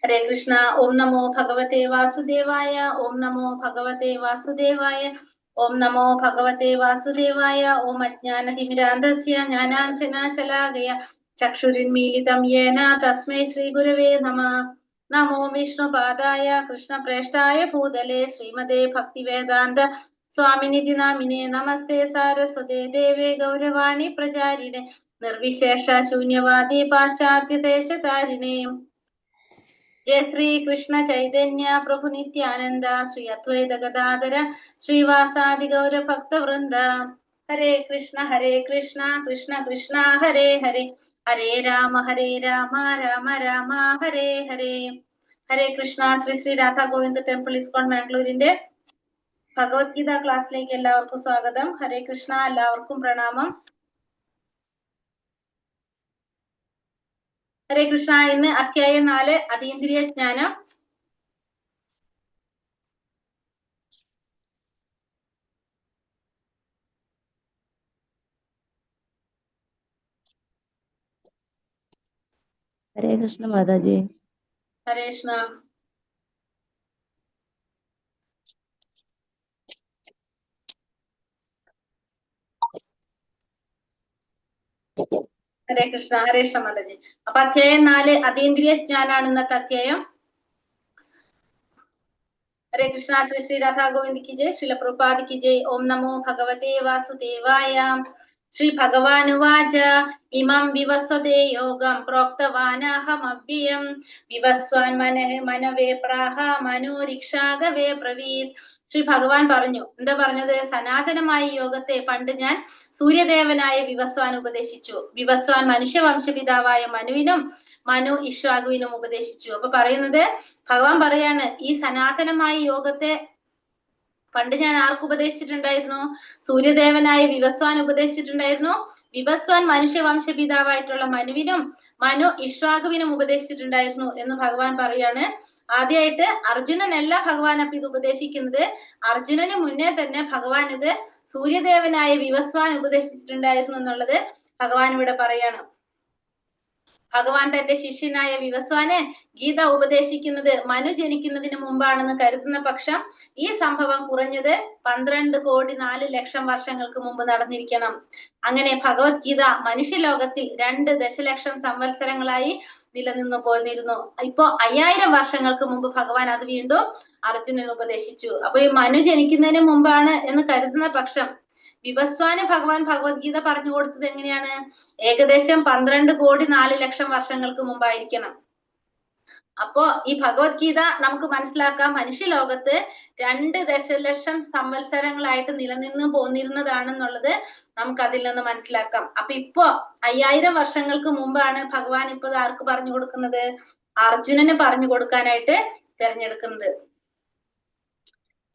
ഹരേ കൃഷ്ണ. ഓം നമോ ഭഗവതേ വാസുദേവായ. ഓം നമോ ഭഗവതേ വാസുദേവായ. ഓം നമോ ഭഗവതേ വാസുദേവായ. ഓം അജ്ഞാനതിമിരാന്ധസ്യ ജ്ഞാനാഞ്ജനശലാകയ ചക്ഷുരുന്മീലിതം യേന തസ്മൈ ശ്രീ ഗുരവേ നമഃ. നമോ വിഷ്ണുപാദായ കൃഷ്ണപ്രേഷ്ഠായ ഭൂതലേ ശ്രീമതേ ഭക്തിവേദാന്ത സ്വാമിനിധി നാമിനെ നമസ്തേ സാരസ്വതേ ദേവേ ഗൗരവാണി പ്രചാരിണേ നിർവിശേഷ ശൂന്യവാദി പാശ്ചാത്യ ദേശതാരിണേ. ജയ ശ്രീ കൃഷ്ണ ചൈതന്യ പ്രഭു നിത്യാനന്ദ ശ്രീ അദ്വൈത ഗദാധര ശ്രീവാസാദി ഗൗര ഭക്തവൃന്ദ. ഹരേ കൃഷ്ണ ഹരേ കൃഷ്ണ കൃഷ്ണ കൃഷ്ണ ഹരേ ഹരേ ഹരേ രാമ ഹരേ രാമ രാമ രാമ ഹരേ ഹരേ. ഹരേ കൃഷ്ണ. ശ്രീ ശ്രീ രാധാ ഗോവിന്ദ ടെമ്പിൾ ഇസ്കോൺ മാംഗ്ലൂരിന്റെ ഭഗവത്ഗീത ക്ലാസ്സിലേക്ക് എല്ലാവർക്കും സ്വാഗതം. ഹരേ കൃഷ്ണ. എല്ലാവർക്കും പ്രണാമം. ഹരേ കൃഷ്ണ. ഇന്ന് അധ്യായം 4 അതീന്ദ്രിയ ജ്ഞാനം. ഹരേ കൃഷ്ണ മാതാജി. ഹരേ കൃഷ്ണ. ഹരേ കൃഷ്ണ. ഹരേ കൃഷ്ണ മാതാജി. അപ്പൊ അധ്യായം 4 അതീന്ദ്രിയ ജ്ഞാനാണ് ഇന്നത്തെ അധ്യായം. ഹരേ കൃഷ്ണ. ശ്രീ ശ്രീ രാധാ ഗോവിന്ദ് കി ജയ്. ശ്രീല പ്രഭുപാദ് കി ജയ്. ഓം നമോ ഭഗവതേ വാസുദേവായ. ശ്രീ ഭഗവാനുവാച ഇമം വിവസ്വതേ യോഗം പ്രോക്തവാനഹമവ്യയം വിവസ്വാൻ മനവേ പ്രാഹ മനോരിക്ഷാഗവേ ബ്രവീത്. ശ്രീ ഭഗവാൻ പറഞ്ഞു. എന്താ പറഞ്ഞത്? സനാതനമായ യോഗത്തെ പണ്ട് ഞാൻ സൂര്യദേവനായ വിവസ്വാൻ ഉപദേശിച്ചു. വിവസ്വാൻ മനുഷ്യവംശപിതാവായ മനുവിനും മനു ഇഷ്വാകുവിനും ഉപദേശിച്ചു. അപ്പൊ പറയുന്നത് ഭഗവാൻ പറയാണ്, ഈ സനാതനമായ യോഗത്തെ പണ്ട് ഞാൻ ആർക്ക് ഉപദേശിച്ചിട്ടുണ്ടായിരുന്നു? സൂര്യദേവനായ വിവസ്വാൻ ഉപദേശിച്ചിട്ടുണ്ടായിരുന്നു. വിവസ്വാൻ മനുഷ്യവംശപിതാവായിട്ടുള്ള മനുവിനും മനു ഇഷ്വാകുവിനും ഉപദേശിച്ചിട്ടുണ്ടായിരുന്നു എന്ന് ഭഗവാൻ പറയാണ്. ആദ്യമായിട്ട് അർജുനനല്ല ഭഗവാൻ അപ്പൊ ഇത് ഉപദേശിക്കുന്നത്. അർജുനന് മുന്നേ തന്നെ ഭഗവാൻ ഇത് സൂര്യദേവനായ വിവസ്വാൻ ഉപദേശിച്ചിട്ടുണ്ടായിരുന്നു എന്നുള്ളത് ഭഗവാൻ ഇവിടെ പറയാണ്. ഭഗവാൻ തന്റെ ശിഷ്യനായ വിവസ്വാനെ ഗീത ഉപദേശിക്കുന്നത് മനു ജനിക്കുന്നതിന് മുമ്പാണെന്ന് കരുതുന്ന പക്ഷം ഈ സംഭവം കുറഞ്ഞത് 12 കോടി 4 ലക്ഷം വർഷങ്ങൾക്ക് മുമ്പ് നടന്നിരിക്കണം. അങ്ങനെ ഭഗവത്ഗീത മനുഷ്യലോകത്തിൽ 2 ദശലക്ഷം സംവത്സരങ്ങളായി നിലനിന്നു പോന്നിരുന്നു. ഇപ്പൊ 5000 വർഷങ്ങൾക്ക് മുമ്പ് ഭഗവാൻ അത് വീണ്ടും അർജുനന് ഉപദേശിച്ചു. അപ്പൊ ഈ മനു ജനിക്കുന്നതിന് മുമ്പാണ് എന്ന് കരുതുന്ന പക്ഷം വിവസ്വാന് ഭഗവാൻ ഭഗവത്ഗീത പറഞ്ഞു കൊടുത്തത് എങ്ങനെയാണ്? ഏകദേശം 12 കോടി 4 ലക്ഷം വർഷങ്ങൾക്ക് മുമ്പായിരിക്കണം. അപ്പോ ഈ ഭഗവത്ഗീത നമുക്ക് മനസ്സിലാക്കാം മനുഷ്യലോകത്ത് 2 ദശലക്ഷം സംവത്സരങ്ങളായിട്ട് നിലനിന്ന് പോന്നിരുന്നതാണെന്നുള്ളത് നമുക്ക് അതിൽ നിന്ന് മനസ്സിലാക്കാം. അപ്പൊ ഇപ്പൊ 5000 വർഷങ്ങൾക്ക് മുമ്പാണ് ഭഗവാൻ ഇപ്പൊ ആർക്ക് പറഞ്ഞു കൊടുക്കുന്നത്? അർജുനന് പറഞ്ഞു കൊടുക്കാനായിട്ട് തെരഞ്ഞെടുക്കുന്നത്.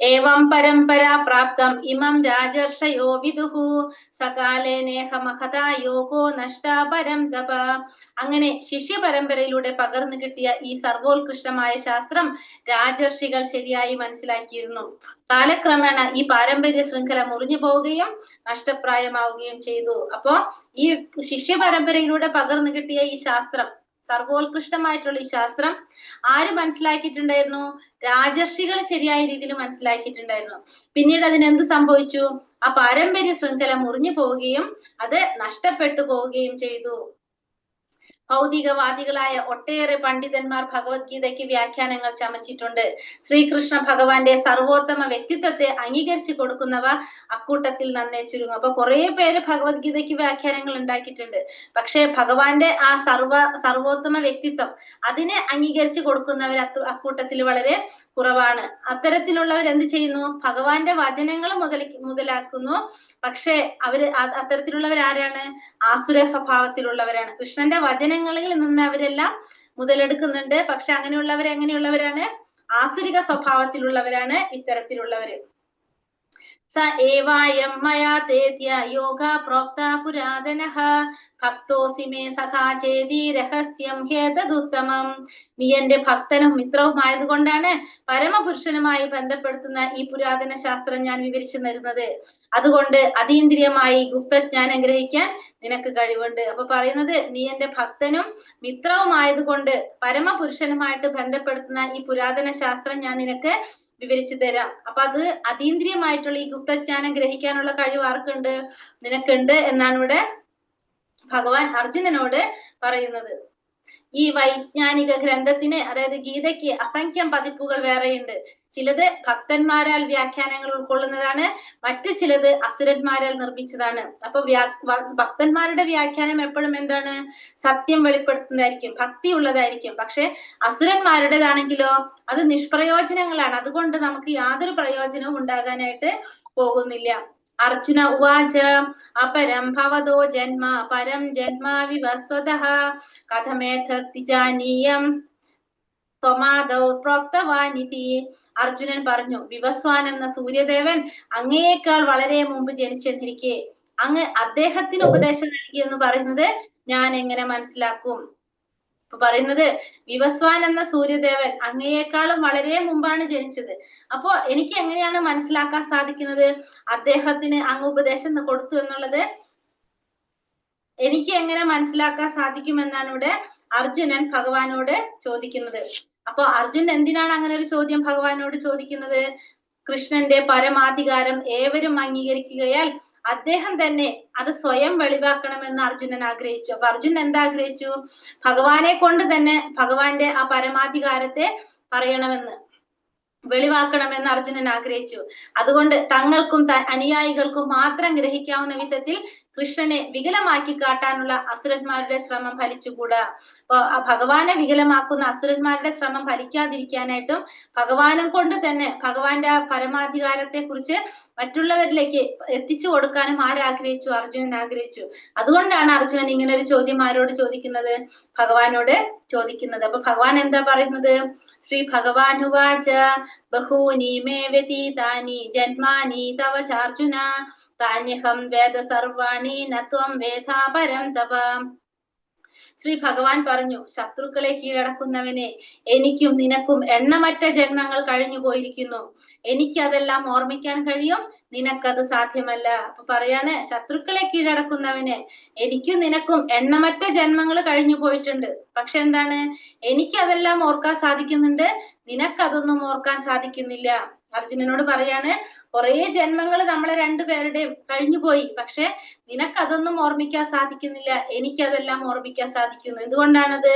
ഏവം പരമ്പരാ പ്രാപ്തം ഇമം രാജർഷയോ വിദുഹു സകാലേ നേഹ മഹതാ യോഗോ നഷ്ടാ പരം തപ. അങ്ങനെ ശിഷ്യ പരമ്പരയിലൂടെ പകർന്നു കിട്ടിയ ഈ സർവോത്കൃഷ്ടമായ ശാസ്ത്രം രാജർഷികൾ ശരിയായി മനസ്സിലാക്കിയിരുന്നു. കാലക്രമേണ ഈ പാരമ്പര്യ ശൃംഖല മുറിഞ്ഞു പോവുകയും നഷ്ടപ്രായമാവുകയും ചെയ്തു. അപ്പോ ഈ ശിഷ്യ പരമ്പരയിലൂടെ പകർന്നു കിട്ടിയ ഈ ശാസ്ത്രം, സർവോത്കൃഷ്ടമായിട്ടുള്ള ഈ ശാസ്ത്രം ആര് മനസ്സിലാക്കിയിട്ടുണ്ടായിരുന്നു? രാജർഷികൾ ശരിയായ രീതിയിൽ മനസ്സിലാക്കിയിട്ടുണ്ടായിരുന്നു. പിന്നീട് അതിനെന്ത് സംഭവിച്ചു? ആ പാരമ്പര്യ ശൃംഖല മുറിഞ്ഞു പോവുകയും അത് നഷ്ടപ്പെട്ടു പോവുകയും ചെയ്തു. ഭൗതികവാദികളായ ഒട്ടേറെ പണ്ഡിതന്മാർ ഭഗവത്ഗീതയ്ക്ക് വ്യാഖ്യാനങ്ങൾ ചമച്ചിട്ടുണ്ട്. ശ്രീകൃഷ്ണ ഭഗവാന്റെ സർവോത്തമ വ്യക്തിത്വത്തെ അംഗീകരിച്ചു കൊടുക്കുന്നവ അക്കൂട്ടത്തിൽ നന്നേ ചുരുങ്ങും. അപ്പൊ കുറെ പേര് ഭഗവത്ഗീതയ്ക്ക് വ്യാഖ്യാനങ്ങൾ ഉണ്ടാക്കിയിട്ടുണ്ട്. പക്ഷെ ഭഗവാന്റെ ആ സർവോത്തമ വ്യക്തിത്വം അതിനെ അംഗീകരിച്ചു കൊടുക്കുന്നവർ അക്കൂട്ടത്തിൽ വളരെ കുറവാണ്. അത്തരത്തിലുള്ളവർ എന്ത് ചെയ്യുന്നു? ഭഗവാന്റെ വചനങ്ങൾ മുതലാക്കുന്നു. പക്ഷെ അവര് അത്തരത്തിലുള്ളവർ ആരാണ്? ആസുര സ്വഭാവത്തിലുള്ളവരാണ്. കൃഷ്ണന്റെ വചനങ്ങളിൽ നിന്ന് അവരെല്ലാം മുതലെടുക്കുന്നുണ്ട്. പക്ഷെ അങ്ങനെയുള്ളവർ എങ്ങനെയുള്ളവരാണ്? ആസുരിക സ്വഭാവത്തിലുള്ളവരാണ് ഇത്തരത്തിലുള്ളവര്. സ ഏവായം മയാ തേദ്യ യോഗ പ്രോക്ത പുരാതനഃ ഭക്തോസി മേ സഖാ ചേതി രഹസ്യം ഹേതദുത്തമം. നീ എന്റെ ഭക്തനും മിത്രവുമായതുകൊണ്ടാണ് പരമപുരുഷനുമായി ബന്ധപ്പെടുത്തുന്ന ഈ പുരാതന ശാസ്ത്രം ഞാൻ വിവരിച്ചു തരുന്നത്. അതുകൊണ്ട് അതീന്ദ്രിയമായി ഗുപ്തജ്ഞാനം ഗ്രഹിക്കാൻ നിനക്ക് കഴിവുണ്ട്. അപ്പൊ പറയുന്നത് നീ എന്റെ ഭക്തനും മിത്രവുമായതുകൊണ്ട് പരമപുരുഷനുമായിട്ട് ബന്ധപ്പെടുത്തുന്ന ഈ പുരാതന ശാസ്ത്രം ഞാൻ നിനക്ക് വിവരിച്ചു തരാം. അപ്പൊ അത് അതീന്ദ്രിയമായിട്ടുള്ള ഈ ഗുപ്തജ്ഞാനം ഗ്രഹിക്കാനുള്ള കഴിവ് ആർക്കുണ്ട്? നിനക്കുണ്ട് എന്നാണ് ഇവിടെ ഭഗവാൻ അർജുനനോട് പറയുന്നത്. ഈ വൈജ്ഞാനിക ഗ്രന്ഥത്തിന്, അതായത് ഗീതയ്ക്ക് അസംഖ്യം പതിപ്പുകൾ വേറെയുണ്ട്. ചിലത് ഭക്തന്മാരാൽ വ്യാഖ്യാനങ്ങൾ ഉൾക്കൊള്ളുന്നതാണ്, മറ്റു ചിലത് അസുരന്മാരാൽ നിർമ്മിച്ചതാണ്. അപ്പൊ ഭക്തന്മാരുടെ വ്യാഖ്യാനം എപ്പോഴും എന്താണ്? സത്യം വെളിപ്പെടുത്തുന്നതായിരിക്കും, ഭക്തിയുള്ളതായിരിക്കും. പക്ഷെ അസുരന്മാരുടേതാണെങ്കിലോ അത് നിഷ്പ്രയോജനങ്ങളാണ്. അതുകൊണ്ട് നമുക്ക് യാതൊരു പ്രയോജനവും ഉണ്ടാകാനായിട്ട് പോകുന്നില്ല. അർജുന ഉവാച അപരം ഭവതോ ജന്മ പരം ജന്മ വിവസ്വതഃ കഥമേതദ്വിജാനീയം ത്വമാദൗ പ്രോക്തവാനിതി. അർജുനൻ പറഞ്ഞു, വിവസ്വാൻ എന്ന സൂര്യദേവൻ അങ്ങയേക്കാൾ വളരെ മുമ്പ് ജനിച്ചെന്നിരിക്കെ അങ്ങ് അദ്ദേഹത്തിന് ഉപദേശം നൽകി എന്ന് പറയുന്നത് ഞാൻ എങ്ങനെ മനസ്സിലാക്കും? അപ്പൊ പറയുന്നത് വിവസ്വാൻ എന്ന സൂര്യദേവൻ അങ്ങയേക്കാളും വളരെ മുമ്പാണ് ജനിച്ചത്. അപ്പോ എനിക്ക് എങ്ങനെയാണ് മനസ്സിലാക്കാൻ സാധിക്കുന്നത് അദ്ദേഹത്തിന് അങ്ങ് ഉപദേശം കൊടുത്തു എന്നുള്ളത്? എനിക്ക് എങ്ങനെ മനസ്സിലാക്കാൻ സാധിക്കുമെന്നാണ് ഇവിടെ അർജുനൻ ഭഗവാനോട് ചോദിക്കുന്നത്. അപ്പൊ അർജുനൻ എന്തിനാണ് അങ്ങനെ ഒരു ചോദ്യം ഭഗവാനോട് ചോദിക്കുന്നത്? കൃഷ്ണന്റെ പരമാധികാരം ഏവരും അംഗീകരിക്കുകയാൽ അദ്ദേഹം തന്നെ അത് സ്വയം വെളിവാക്കണമെന്ന് അർജുനൻ ആഗ്രഹിച്ചു. അപ്പൊ അർജുനൻ എന്താഗ്രഹിച്ചു? ഭഗവാനെ കൊണ്ട് തന്നെ ഭഗവാന്റെ ആ പരമാധികാരത്തെ പറയണമെന്ന്, വെളിവാക്കണമെന്ന് അർജുനൻ ആഗ്രഹിച്ചു. അതുകൊണ്ട് തങ്ങൾക്കും അനുയായികൾക്കും മാത്രം ഗ്രഹിക്കാവുന്ന വിധത്തിൽ കൃഷ്ണനെ വികലമാക്കി കാട്ടാനുള്ള അസുരന്മാരുടെ ശ്രമം ഫലിച്ചുകൂടാ. അപ്പൊ ആ ഭഗവാനെ വികലമാക്കുന്ന അസുരന്മാരുടെ ശ്രമം ഫലിക്കാതിരിക്കാനായിട്ടും ഭഗവാനും കൊണ്ട് തന്നെ ഭഗവാന്റെ ആ പരമാധികാരത്തെ കുറിച്ച് മറ്റുള്ളവരിലേക്ക് എത്തിച്ചു കൊടുക്കാനും ആരാഗ്രഹിച്ചു? അർജുനൻ ആഗ്രഹിച്ചു. അതുകൊണ്ടാണ് അർജുനൻ ഇങ്ങനെ ഒരു ചോദ്യം ആരോട് ചോദിക്കുന്നത്? ഭഗവാനോട് ചോദിക്കുന്നത്. അപ്പൊ ഭഗവാൻ എന്താ പറയുന്നത്? ശ്രീ ഭഗവാനുവാച ബഹൂനി മേ വ്യതീതാനി ജന്മാനി തവ ചാർജുന താന്യഹം വേദ സർവാണി നത്വം വേദാ പരം തപ. ശ്രീ ഭഗവാൻ പറഞ്ഞു, ശത്രുക്കളെ കീഴടക്കുന്നവനെ, എനിക്കും നിനക്കും എണ്ണമറ്റ ജന്മങ്ങൾ കഴിഞ്ഞു പോയിരിക്കുന്നു. എനിക്കതെല്ലാം ഓർമ്മിക്കാൻ കഴിയും, നിനക്കത് സാധ്യമല്ല. അപ്പൊ പറയാണ്, ശത്രുക്കളെ കീഴടക്കുന്നവനെ, എനിക്കും നിനക്കും എണ്ണമറ്റ ജന്മങ്ങൾ കഴിഞ്ഞു പോയിട്ടുണ്ട്. പക്ഷെ എന്താണ്, എനിക്കതെല്ലാം ഓർക്കാൻ സാധിക്കുന്നുണ്ട്, നിനക്കതൊന്നും ഓർക്കാൻ സാധിക്കുന്നില്ല. അർജുനനോട് പറയാണ്, കുറെ ജന്മങ്ങൾ നമ്മളെ രണ്ടുപേരുടെയും കഴിഞ്ഞുപോയി, പക്ഷെ നിനക്കതൊന്നും ഓർമ്മിക്കാൻ സാധിക്കുന്നില്ല, എനിക്കതെല്ലാം ഓർമ്മിക്കാൻ സാധിക്കുന്നു. എന്തുകൊണ്ടാണത്?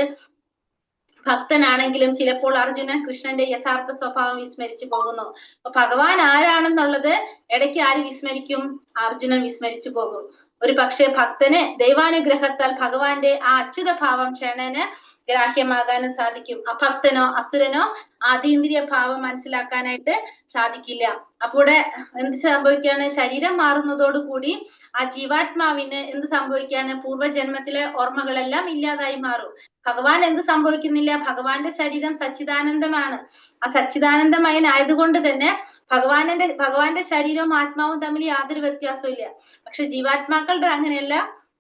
ഭക്തനാണെങ്കിലും ചിലപ്പോൾ അർജുനൻ കൃഷ്ണന്റെ യഥാർത്ഥ സ്വഭാവം വിസ്മരിച്ചു പോകുന്നു. അപ്പൊ ഭഗവാൻ ആരാണെന്നുള്ളത് ഇടയ്ക്ക് ആര് വിസ്മരിക്കും? അർജുനൻ വിസ്മരിച്ചു പോകും. ഒരു പക്ഷെ ഭക്തന് ദൈവാനുഗ്രഹത്താൽ ഭഗവാന്റെ ആ അച്യുത ഭാവം ക്ഷണന് ഗ്രാഹ്യമാകാനും സാധിക്കും. അഭക്തനോ അസുരനോ അതീന്ദ്രിയ ഭാവം മനസ്സിലാക്കാനായിട്ട് സാധിക്കില്ല. അപ്പൊ ഇവിടെ എന്ത് സംഭവിക്കാണ്? ശരീരം മാറുന്നതോടുകൂടി ആ ജീവാത്മാവിന് എന്ത് സംഭവിക്കാണ്? പൂർവ്വജന്മത്തിലെ ഓർമ്മകളെല്ലാം ഇല്ലാതായി മാറും. ഭഗവാൻ എന്ത് സംഭവിക്കുന്നില്ല? ഭഗവാന്റെ ശരീരം സച്ചിദാനന്ദമാണ്. ആ സച്ചിദാനന്ദമയനായതുകൊണ്ട് തന്നെ ഭഗവാന്റെ ശരീരവും ആത്മാവും തമ്മിൽ യാതൊരു വ്യത്യാസവും ഇല്ല. പക്ഷെ ജീവാത്മാക്കളുടെ അങ്ങനെയല്ല.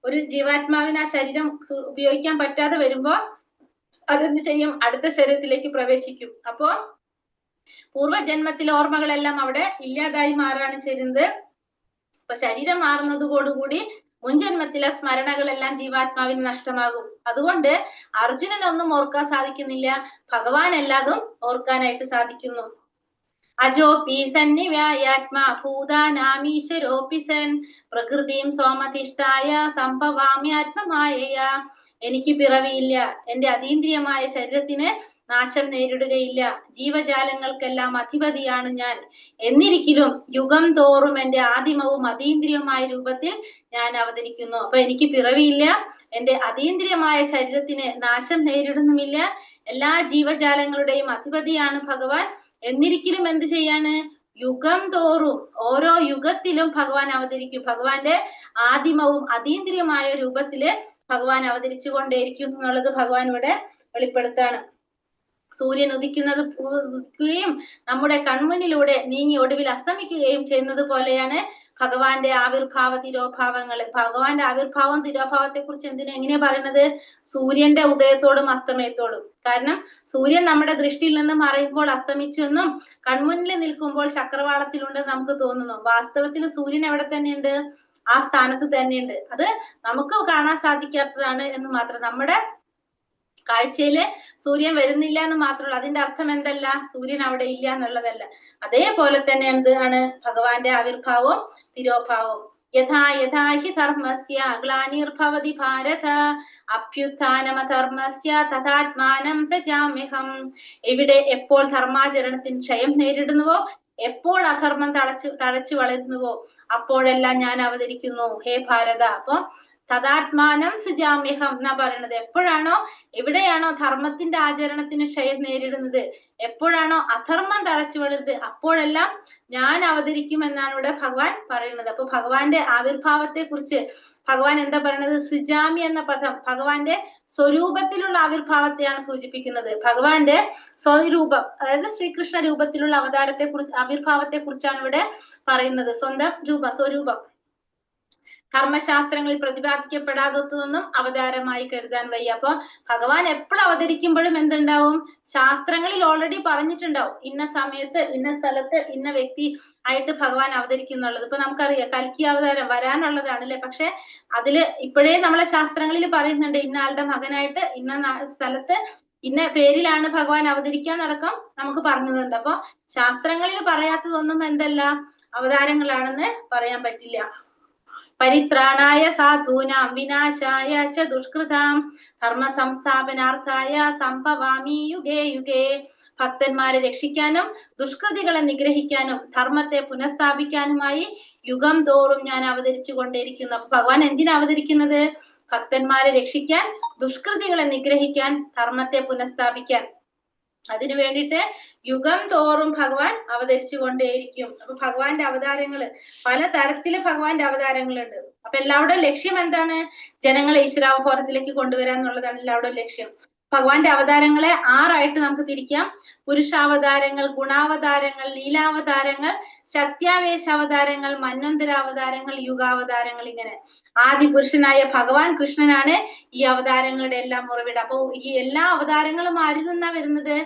ഒരു ജീവാത്മാവിന് ആ ശരീരം ഉപയോഗിക്കാൻ പറ്റാതെ വരുമ്പോ അതെന്ത് ചെയ്യും? അടുത്ത ശരീരത്തിലേക്ക് പ്രവേശിക്കും. അപ്പോ പൂർവ്വജന്മത്തിലെ ഓർമ്മകളെല്ലാം അവിടെ ഇല്ലാതായി മാറാണ് ചെയ്യുന്നത്. അപ്പൊ ശരീരം മാറുന്നതോടുകൂടി മുൻജന്മത്തിലെ സ്മരണകളെല്ലാം ജീവാത്മാവിന് നഷ്ടമാകും. അതുകൊണ്ട് അർജുനനൊന്നും ഓർക്കാൻ സാധിക്കുന്നില്ല, ഭഗവാൻ എല്ലാതും ഓർക്കാനായിട്ട് സാധിക്കുന്നു. അജോപി സന്നിവ്യായാത്മാ ഭൂതാനാമീശ്വരോപി സൻ പ്രകൃതിയും സോമധിഷ്ഠായ സംഭവാമ്യാത്മമായയാ. എനിക്ക് പിറവിയില്ല, എന്റെ അതീന്ദ്രിയമായ ശരീരത്തിന് നാശം നേരിടുകയില്ല, ജീവജാലങ്ങൾക്കെല്ലാം അധിപതിയാണ് ഞാൻ. എന്നിരിക്കലും യുഗം തോറും എന്റെ ആദിമവും അതീന്ദ്രിയവുമായ രൂപത്തിൽ ഞാൻ അവതരിക്കുന്നു. അപ്പൊ എനിക്ക് പിറവിയില്ല, എന്റെ അതീന്ദ്രിയമായ ശരീരത്തിന് നാശം നേരിടുന്നുമില്ല, എല്ലാ ജീവജാലങ്ങളുടെയും അധിപതിയാണ് ഭഗവാൻ. എന്നിരിക്കലും എന്ത് ചെയ്യാണ്? യുഗം തോറും ഓരോ യുഗത്തിലും ഭഗവാൻ അവതരിക്കും. ഭഗവാന്റെ ആദിമവും അതീന്ദ്രിയമായ രൂപത്തില് ഭഗവാൻ അവതരിച്ചു കൊണ്ടേയിരിക്കും എന്നുള്ളത് ഭഗവാൻ ഇവിടെ വെളിപ്പെടുത്താണ്. സൂര്യൻ ഉദിക്കുകയും നമ്മുടെ കൺമുന്നിലൂടെ നീങ്ങി ഒടുവിൽ അസ്തമിക്കുകയും ചെയ്യുന്നത് പോലെയാണ് ഭഗവാന്റെ ആവിർഭാവ തിരോഭാവങ്ങൾ. ഭഗവാന്റെ ആവിർഭാവം തിരോഭാവത്തെ കുറിച്ച് എന്തിനാ എങ്ങനെയാ പറയുന്നത്? സൂര്യന്റെ ഉദയത്തോടും അസ്തമയത്തോടും. കാരണം സൂര്യൻ നമ്മുടെ ദൃഷ്ടിയിൽ നിന്ന് മറയുമ്പോൾ അസ്തമിച്ചു എന്നും കൺമുന്നിൽ നിൽക്കുമ്പോൾ ചക്രവാളത്തിലുണ്ടെന്ന് നമുക്ക് തോന്നുന്നു. വാസ്തവത്തിൽ സൂര്യൻ എവിടെ തന്നെയുണ്ട്? ആ സ്ഥാനത്ത് തന്നെയുണ്ട്. അത് നമുക്ക് കാണാൻ സാധിക്കാത്തതാണ് എന്ന് മാത്രം. നമ്മുടെ കാഴ്ചയില് സൂര്യൻ വരുന്നില്ല എന്ന് മാത്രമല്ല, അതിന്റെ അർത്ഥം എന്തല്ല? സൂര്യൻ അവിടെ ഇല്ല എന്നുള്ളതല്ല. അതേപോലെ തന്നെ എന്താണ് ഭഗവാന്റെ ആവിർഭാവവും തിരോഭാവവും. യഥാ യഥാ he ധർമ്മസ്യ ഗ്ലാനിർഭവതി ഭാരത അഭ്യുത്ഥാനമധർമ്മസ്യ തഥാത്മാനം സജാമ്യഹം. എവിടെ എപ്പോൾ ധർമാചരണത്തിന് ക്ഷയം നേരിടുന്നുവോ, എപ്പോൾ അധർമ്മം തഴച്ചു വളരുന്നുവോ, അപ്പോഴെല്ലാം ഞാൻ അവതരിക്കുന്നു ഹേ ഭാരത. അപ്പൊ തഥാത്മാനം സുജാമ്യഹം എന്നാ പറയണത്. എപ്പോഴാണോ എവിടെയാണോ ധർമ്മത്തിന്റെ ആചരണത്തിന് ക്ഷയം നേരിടുന്നത്, എപ്പോഴാണോ അധർമ്മം തഴച്ചു വളരുന്നത്, അപ്പോഴെല്ലാം ഞാൻ അവതരിക്കും എന്നാണ് ഇവിടെ ഭഗവാൻ പറയുന്നത്. അപ്പൊ ഭഗവാന്റെ ആവിർഭാവത്തെ കുറിച്ച് ഭഗവാൻ എന്താ പറയണത്? സുജാമി എന്ന പദം ഭഗവാന്റെ സ്വരൂപത്തിലുള്ള ആവിർഭാവത്തെയാണ് സൂചിപ്പിക്കുന്നത്. ഭഗവാന്റെ സ്വരൂപം, അതായത് ശ്രീകൃഷ്ണ രൂപത്തിലുള്ള അവതാരത്തെ കുറിച്ച്, ആവിർഭാവത്തെ കുറിച്ചാണ് ഇവിടെ പറയുന്നത്. സ്വന്തം രൂപ, സ്വരൂപം. കർമ്മശാസ്ത്രങ്ങളിൽ പ്രതിപാദിക്കപ്പെടാത്തതൊന്നും അവതാരമായി കരുതാൻ വയ്യ. അപ്പൊ ഭഗവാൻ എപ്പോൾ അവതരിക്കുമ്പോഴും എന്തുണ്ടാവും? ശാസ്ത്രങ്ങളിൽ ഓൾറെഡി പറഞ്ഞിട്ടുണ്ടാവും ഇന്ന സമയത്ത് ഇന്ന സ്ഥലത്ത് ഇന്ന വ്യക്തി ആയിട്ട് ഭഗവാൻ അവതരിക്കും എന്നുള്ളത്. ഇപ്പൊ നമുക്കറിയാം കൽക്കി അവതാരം വരാനുള്ളതാണ് അല്ലെ? പക്ഷെ അതില് ഇപ്പോഴേ നമ്മളെ ശാസ്ത്രങ്ങളിൽ പറയുന്നുണ്ട് ഇന്ന ആളുടെ മകനായിട്ട് ഇന്ന സ്ഥലത്ത് ഇന്ന പേരിലാണ് ഭഗവാൻ അവതരിക്കാന്നടക്കം നമുക്ക് പറഞ്ഞതുണ്ട്. അപ്പൊ ശാസ്ത്രങ്ങളിൽ പറയാത്തതൊന്നും എന്തല്ല, അവതാരങ്ങളാണെന്ന് പറയാൻ പറ്റില്ല. പരിത്രാണായ സാധൂനാം വിനാശായ ച ദുഷ്കൃതാം ധർമ്മ സംസ്ഥാപനാർത്ഥായ സംഭവാമി യുഗേ യുഗേ. ഭക്തന്മാരെ രക്ഷിക്കാനും ദുഷ്കൃതികളെ നിഗ്രഹിക്കാനും ധർമ്മത്തെ പുനഃസ്ഥാപിക്കാനുമായി യുഗം തോറും ഞാൻ അവതരിച്ചു കൊണ്ടേയിരിക്കുന്നു. അപ്പൊ ഭഗവാൻ എന്തിനാ അവതരിക്കുന്നത്? ഭക്തന്മാരെ രക്ഷിക്കാൻ, ദുഷ്കൃതികളെ നിഗ്രഹിക്കാൻ, ധർമ്മത്തെ പുനഃസ്ഥാപിക്കാൻ. അതിനു വേണ്ടിയിട്ട് യുഗം തോറും ഭഗവാൻ അവതരിച്ചു കൊണ്ടേയിരിക്കും. അപ്പൊ ഭഗവാന്റെ അവതാരങ്ങള് പല തരത്തില് ഭഗവാന്റെ അവതാരങ്ങളുണ്ട്. അപ്പൊ എല്ലാവരുടെയും ലക്ഷ്യം എന്താണ്? ജനങ്ങളെ ഈശ്വരാവബോധത്തിലേക്ക് കൊണ്ടുവരാന്നുള്ളതാണ് എല്ലാവരുടെയും ലക്ഷ്യം. ഭഗവാന്റെ അവതാരങ്ങളെ ആറായിട്ട് നമുക്ക് തിരിക്കാം. പുരുഷാവതാരങ്ങൾ, ഗുണാവതാരങ്ങൾ, ലീലാവതാരങ്ങൾ, ശക്ത്യാവേശാവതാരങ്ങൾ, മന്വന്തരാവതാരങ്ങൾ, യുഗാവതാരങ്ങൾ. ഇങ്ങനെ ആദി പുരുഷനായ ഭഗവാൻ കൃഷ്ണനാണ് ഈ അവതാരങ്ങളുടെ എല്ലാം ഉറവിടം. അപ്പൊ ഈ എല്ലാ അവതാരങ്ങളും ആരിൽ നിന്നാ വരുന്നത്?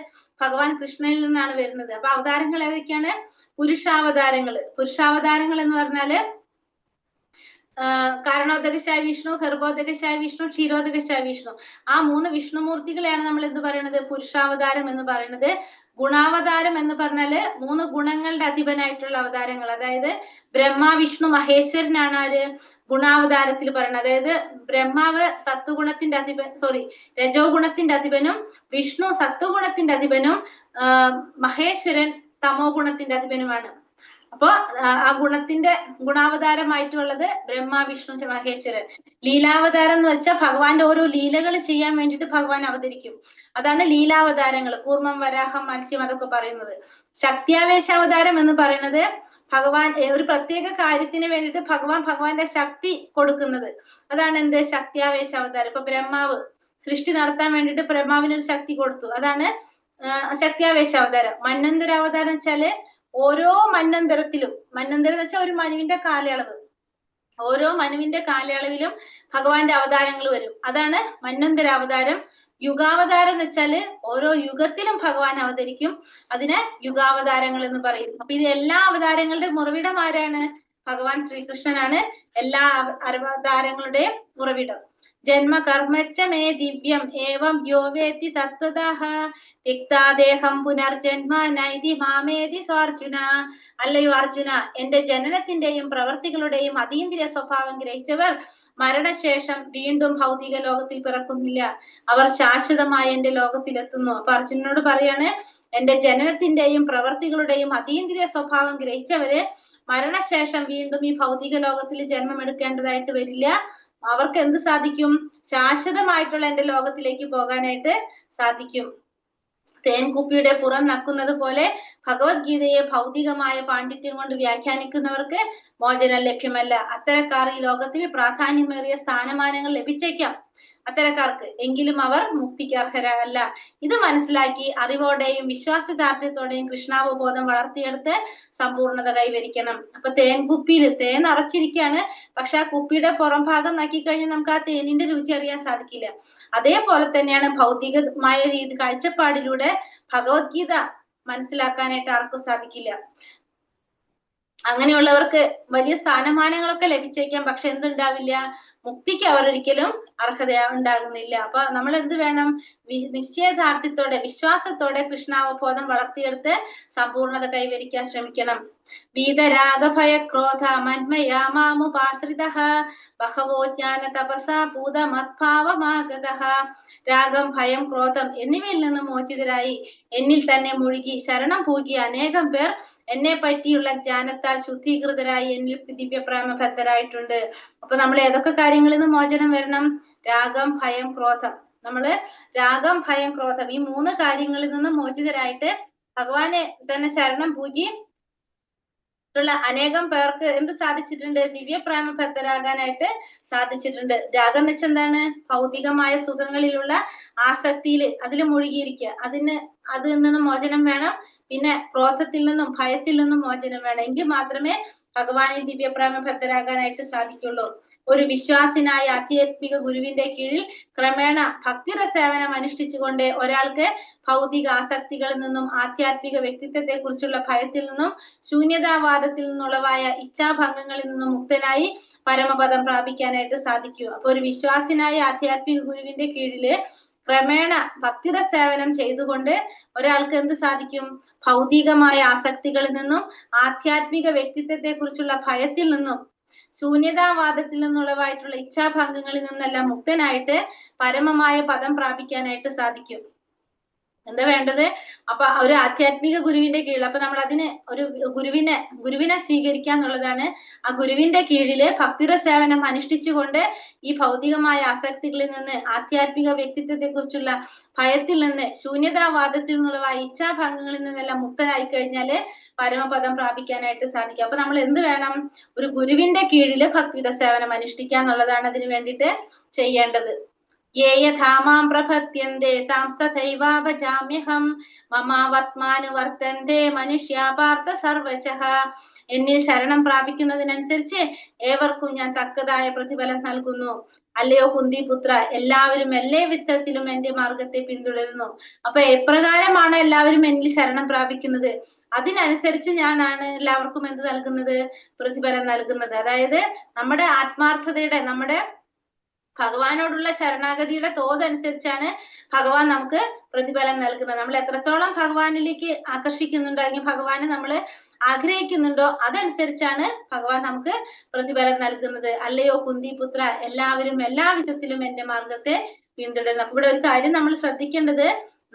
ഭഗവാൻ കൃഷ്ണനിൽ നിന്നാണ് വരുന്നത്. അപ്പൊ അവതാരങ്ങൾ ഏതൊക്കെയാണ്? പുരുഷാവതാരങ്ങൾ. പുരുഷാവതാരങ്ങൾ എന്ന് പറഞ്ഞാല് കാരണോദകശായ വിഷ്ണു, ഗർഭോദകശായ വിഷ്ണു, ക്ഷീരോദകശായ വിഷ്ണു. ആ മൂന്ന് വിഷ്ണുമൂർത്തികളെയാണ് നമ്മൾ എന്ത് പറയുന്നത്? പുരുഷാവതാരം എന്ന് പറയുന്നത്. ഗുണാവതാരം എന്ന് പറഞ്ഞാല് മൂന്ന് ഗുണങ്ങളുടെ അധിപനായിട്ടുള്ള അവതാരങ്ങൾ. അതായത് ബ്രഹ്മ, വിഷ്ണു, മഹേശ്വരനാണ് ആര് ഗുണാവതാരത്തിൽ പറയുന്നത്. അതായത് ബ്രഹ്മാവ് സത്വഗുണത്തിന്റെ അധിപൻ, രജോ ഗുണത്തിന്റെ അധിപനും, വിഷ്ണു സത്വഗുണത്തിന്റെ അധിപനും, മഹേശ്വരൻ തമോ ഗുണത്തിന്റെ അധിപനുമാണ്. അപ്പൊ ആ ഗുണത്തിന്റെ ഗുണാവതാരമായിട്ടുള്ളത് ബ്രഹ്മ, വിഷ്ണു, മഹേശ്വരൻ. ലീലാവതാരം എന്ന് വെച്ചാൽ ഭഗവാന്റെ ഓരോ ലീലകൾ ചെയ്യാൻ വേണ്ടിയിട്ട് ഭഗവാൻ അവതരിക്കും. അതാണ് ലീലാവതാരങ്ങൾ. കൂർമ്മം, വരാഹം, മത്സ്യം അതൊക്കെ പറയുന്നത്. ശക്തിയാവേശാവതാരം എന്ന് പറയുന്നത് ഭഗവാൻ ഒരു പ്രത്യേക കാര്യത്തിന് വേണ്ടിയിട്ട് ഭഗവാൻ ഭഗവാന്റെ ശക്തി കൊടുക്കുന്നത്. അതാണ് എന്ത്? ശക്തിയാവേശാവതാരം. ഇപ്പൊ ബ്രഹ്മാവ് സൃഷ്ടി നടത്താൻ വേണ്ടിയിട്ട് ബ്രഹ്മാവിന് ഒരു ശക്തി കൊടുത്തു, അതാണ് ശക്തിയാവേശാവതാരം. മന്വന്തരാവതാരം വെച്ചാല് ഓരോ മന്വന്തരത്തിലും, മന്വന്തരം എന്ന് വെച്ചാൽ ഒരു മനുവിന്റെ കാലയളവ്, ഓരോ മനുവിന്റെ കാലയളവിലും ഭഗവാന്റെ അവതാരങ്ങൾ വരും. അതാണ് മന്വന്തരാവതാരം. യുഗാവതാരം എന്ന് വെച്ചാല് ഓരോ യുഗത്തിലും ഭഗവാൻ അവതരിക്കും, അതിനെ യുഗാവതാരങ്ങൾ എന്ന് പറയും. അപ്പൊ ഇത് എല്ലാ അവതാരങ്ങളുടെ ഉറവിടം ആരാണ്? ഭഗവാൻ ശ്രീകൃഷ്ണനാണ് എല്ലാ അവതാരങ്ങളുടെയും ഉറവിടം. ജന്മ കർമ്മച്ച മേ ദിവ്യം ഏവം യോ വേത്തി തത്വതഃ തിക്താദേഹം പുനർജന്മ നൈതി മാമേതി സ്വാർജുന. അല്ലയോ അർജുന, എന്റെ ജനനത്തിന്റെയും പ്രവർത്തികളുടെയും അതീന്ദ്രിയ സ്വഭാവം ഗ്രഹിച്ചവർ മരണശേഷം വീണ്ടും ഭൗതിക ലോകത്തിൽ പിറക്കുന്നില്ല, അവർ ശാശ്വതമായ എന്റെ ലോകത്തിലെത്തുന്നു. അപ്പൊ അർജുനനോട് പറയാണ്, എന്റെ ജനനത്തിന്റെയും പ്രവർത്തികളുടെയും അതീന്ദ്രിയ സ്വഭാവം ഗ്രഹിച്ചവര് മരണശേഷം വീണ്ടും ഈ ഭൗതിക ലോകത്തിൽ ജന്മം എടുക്കേണ്ടതായിട്ട് വരില്ല. അവർക്ക് എന്ത് സാധിക്കും? ശാശ്വതമായിട്ടുള്ള എന്റെ ലോകത്തിലേക്ക് പോകാനായിട്ട് സാധിക്കും. തേൻകുപ്പിയുടെ പുറം നക്കുന്നത് പോലെ ഭഗവത്ഗീതയെ ഭൗതികമായ പാണ്ഡിത്യം കൊണ്ട് വ്യാഖ്യാനിക്കുന്നവർക്ക് മോചനം ലഭ്യമല്ല. അത്തരക്കാർ ഈ ലോകത്തിൽ പ്രാധാന്യമേറിയ സ്ഥാനമാനങ്ങൾ ലഭിച്ചേക്കാം. അത്തരക്കാർക്ക്. എങ്കിലും അവർ മുക്തിക്ക് അർഹരല്ല. ഇത് മനസ്സിലാക്കി അറിവോടെയും വിശ്വാസദാർഢ്യത്തോടെയും കൃഷ്ണാവബോധം വളർത്തിയെടുത്ത് സമ്പൂർണ്ണത കൈവരിക്കണം. അപ്പൊ തേൻ കുപ്പിയിൽ തേൻ നിറച്ചിരിക്കുകയാണ്, പക്ഷെ ആ കുപ്പിയുടെ പുറം ഭാഗം നോക്കിക്കഴിഞ്ഞാൽ നമുക്ക് ആ തേനിന്റെ രുചി അറിയാൻ സാധിക്കില്ല. അതേപോലെ തന്നെയാണ് ഭൗതികമായ രീതി കാഴ്ചപ്പാടിലൂടെ ഭഗവത്ഗീത മനസ്സിലാക്കാനായിട്ട് ആർക്കും സാധിക്കില്ല. അങ്ങനെയുള്ളവർക്ക് വലിയ സ്ഥാനമാനങ്ങളൊക്കെ ലഭിച്ചേക്കാം, പക്ഷെ എന്തുണ്ടാവില്ല, മുക്തിക്ക് അവർ ഒരിക്കലും അർഹത ഉണ്ടാകുന്നില്ല. അപ്പൊ നമ്മൾ എന്ത് വേണം? നിശ്ചയദാർഢ്യത്തോടെ വിശ്വാസത്തോടെ കൃഷ്ണാവബോധം വളർത്തിയെടുത്ത് സമ്പൂർണ്ണത കൈവരിക്കാൻ ശ്രമിക്കണം. വീതരാഗഭയക്രോധ മന്മയാമാമുപാശ്രിതഃ ബഹവോ ജ്ഞാന തപസാ ഭൂതമത്ഭാവമാഗതഃ. രാഗം, ഭയം, ക്രോധം എന്നിവയിൽ നിന്ന് മോചിതരായി എന്നിൽ തന്നെ മുഴുകി ശരണം പൂകിയ അനേകം പേർ എന്നെ പറ്റിയുള്ള ജ്ഞാനത്താൽ ശുദ്ധീകൃതരായി എന്നിൽ ദിവ്യപ്രേമബദ്ധരായിട്ടുണ്ട്. അപ്പൊ നമ്മൾ ഏതൊക്കെ കാര്യങ്ങളിൽ നിന്ന് മോചനം വരണം? രാഗം, ഭയം, ക്രോധം. നമ്മള് രാഗം, ഭയം, ക്രോധം ഈ മൂന്ന് കാര്യങ്ങളിൽ നിന്നും മോചിതരായിട്ട് ഭഗവാനെ തന്നെ ശരണം പൂകി ഉള്ള അനേകം പേർക്ക് എന്ത് സാധിച്ചിട്ടുണ്ട്? ദിവ്യപ്രേമബദ്ധരാകാനായിട്ട് സാധിച്ചിട്ടുണ്ട്. രാഗം എന്ന് വെച്ചാൽ എന്താണ്? ഭൗതികമായ സുഖങ്ങളിലുള്ള ആസക്തിയിൽ അതിൽ മുഴുകിയിരിക്കുക, അതിൽ നിന്നും മോചനം വേണം. പിന്നെ ക്രോധത്തിൽ നിന്നും ഭയത്തിൽ നിന്നും മോചനം വേണം. എങ്കിൽ മാത്രമേ ഭഗവാനിൽ ദിവ്യപ്രേമബദ്ധരാകാനായിട്ട് സാധിക്കുള്ളൂ. ഒരു വിശ്വാസിനായ ആധ്യാത്മിക ഗുരുവിന്റെ കീഴിൽ ക്രമേണ ഭക്തിയുടെ സേവനം അനുഷ്ഠിച്ചുകൊണ്ട് ഒരാൾക്ക് ഭൗതിക ആസക്തികളിൽ നിന്നും ആധ്യാത്മിക വ്യക്തിത്വത്തെ കുറിച്ചുള്ള ഭയത്തിൽ നിന്നും ശൂന്യതാവാദത്തിൽ നിന്നുള്ളവായ ഇച്ഛാഭംഗങ്ങളിൽ നിന്നും മുക്തനായി പരമപദം പ്രാപിക്കാനായിട്ട് സാധിക്കൂ. അപ്പൊ ഒരു വിശ്വാസിനായ ആധ്യാത്മിക ഗുരുവിന്റെ കീഴില് ക്രമേണ ഭക്തിയുടെ സേവനം ചെയ്തുകൊണ്ട് ഒരാൾക്ക് എന്ത് സാധിക്കും? ഭൗതികമായ ആസക്തികളിൽ നിന്നും ആധ്യാത്മിക വ്യക്തിത്വത്തെ കുറിച്ചുള്ള ഭയത്തിൽ നിന്നും ശൂന്യതാവാദത്തിൽ നിന്നുള്ളവായിട്ടുള്ള ഇച്ഛാഭംഗങ്ങളിൽ നിന്നെല്ലാം മുക്തനായിട്ട് പരമമായ പദം പ്രാപിക്കാനായിട്ട് സാധിക്കും. എന്താ വേണ്ടത്? അപ്പൊ ഒരു ആധ്യാത്മിക ഗുരുവിന്റെ കീഴിൽ, അപ്പൊ നമ്മൾ അതിന് ഒരു ഗുരുവിനെ സ്വീകരിക്കുക എന്നുള്ളതാണ്. ആ ഗുരുവിന്റെ കീഴില് ഭക്തിയുടെ സേവനം അനുഷ്ഠിച്ചുകൊണ്ട് ഈ ഭൗതികമായ ആസക്തികളിൽ നിന്ന് ആധ്യാത്മിക വ്യക്തിത്വത്തെ കുറിച്ചുള്ള ഭയത്തിൽ നിന്ന് ശൂന്യതാവാദത്തിൽ നിന്നുള്ള ഇച്ഛാഭംഗങ്ങളിൽ നിന്നെല്ലാം മുക്തനായി കഴിഞ്ഞാല് പരമപദം പ്രാപിക്കാനായിട്ട് സാധിക്കും. അപ്പൊ നമ്മൾ എന്ത് വേണം? ഒരു ഗുരുവിന്റെ കീഴില് ഭക്തിയുടെ സേവനം അനുഷ്ഠിക്കുക എന്നുള്ളതാണ് അതിനു വേണ്ടിയിട്ട് ചെയ്യേണ്ടത്. യേ യഥാ മാം പ്രപദ്യന്തെ താംസ്തഥൈവ ഭജാമ്യഹം മമാവത്മാനുവർത്തന്തെ മനുഷ്യാ പാർത്ഥ സർവശഃ. എന്നിൽ ശരണം പ്രാപിക്കുന്നതിനനുസരിച്ച് ഏവർക്കും ഞാൻ തക്കതായ പ്രതിഫലം നൽകുന്നു. അല്ലയോ കുന്തിപുത്ര, എല്ലാവരും എല്ലാ വിധത്തിലും എന്റെ മാർഗത്തെ പിന്തുടരുന്നു. അപ്പൊ എപ്രകാരമാണ് എല്ലാവരും എന്നിൽ ശരണം പ്രാപിക്കുന്നത്, അതിനനുസരിച്ച് ഞാനാണ് എല്ലാവർക്കും എന്ത് നൽകുന്നത്? പ്രതിഫലം നൽകുന്നത്. അതായത് നമ്മുടെ ആത്മാർത്ഥതയുടെ, നമ്മുടെ ഭഗവാനോടുള്ള ശരണാഗതിയുടെ തോതനുസരിച്ചാണ് ഭഗവാൻ നമുക്ക് പ്രതിഫലം നൽകുന്നത്. നമ്മൾ എത്രത്തോളം ഭഗവാനിലേക്ക് ആകർഷിക്കുന്നുണ്ടോ, അല്ലെങ്കിൽ ഭഗവാനെ നമ്മൾ ആഗ്രഹിക്കുന്നുണ്ടോ, അതനുസരിച്ചാണ് ഭഗവാൻ നമുക്ക് പ്രതിഫലം നൽകുന്നത്. അല്ലയോ കുന്തിപുത്ര, എല്ലാവരും എല്ലാ വിധത്തിലും എന്റെ മാർഗത്തെ പിന്തുടരുന്നു. അപ്പൊ ഇവിടെ ഒരു കാര്യം നമ്മൾ ശ്രദ്ധിക്കേണ്ടത്,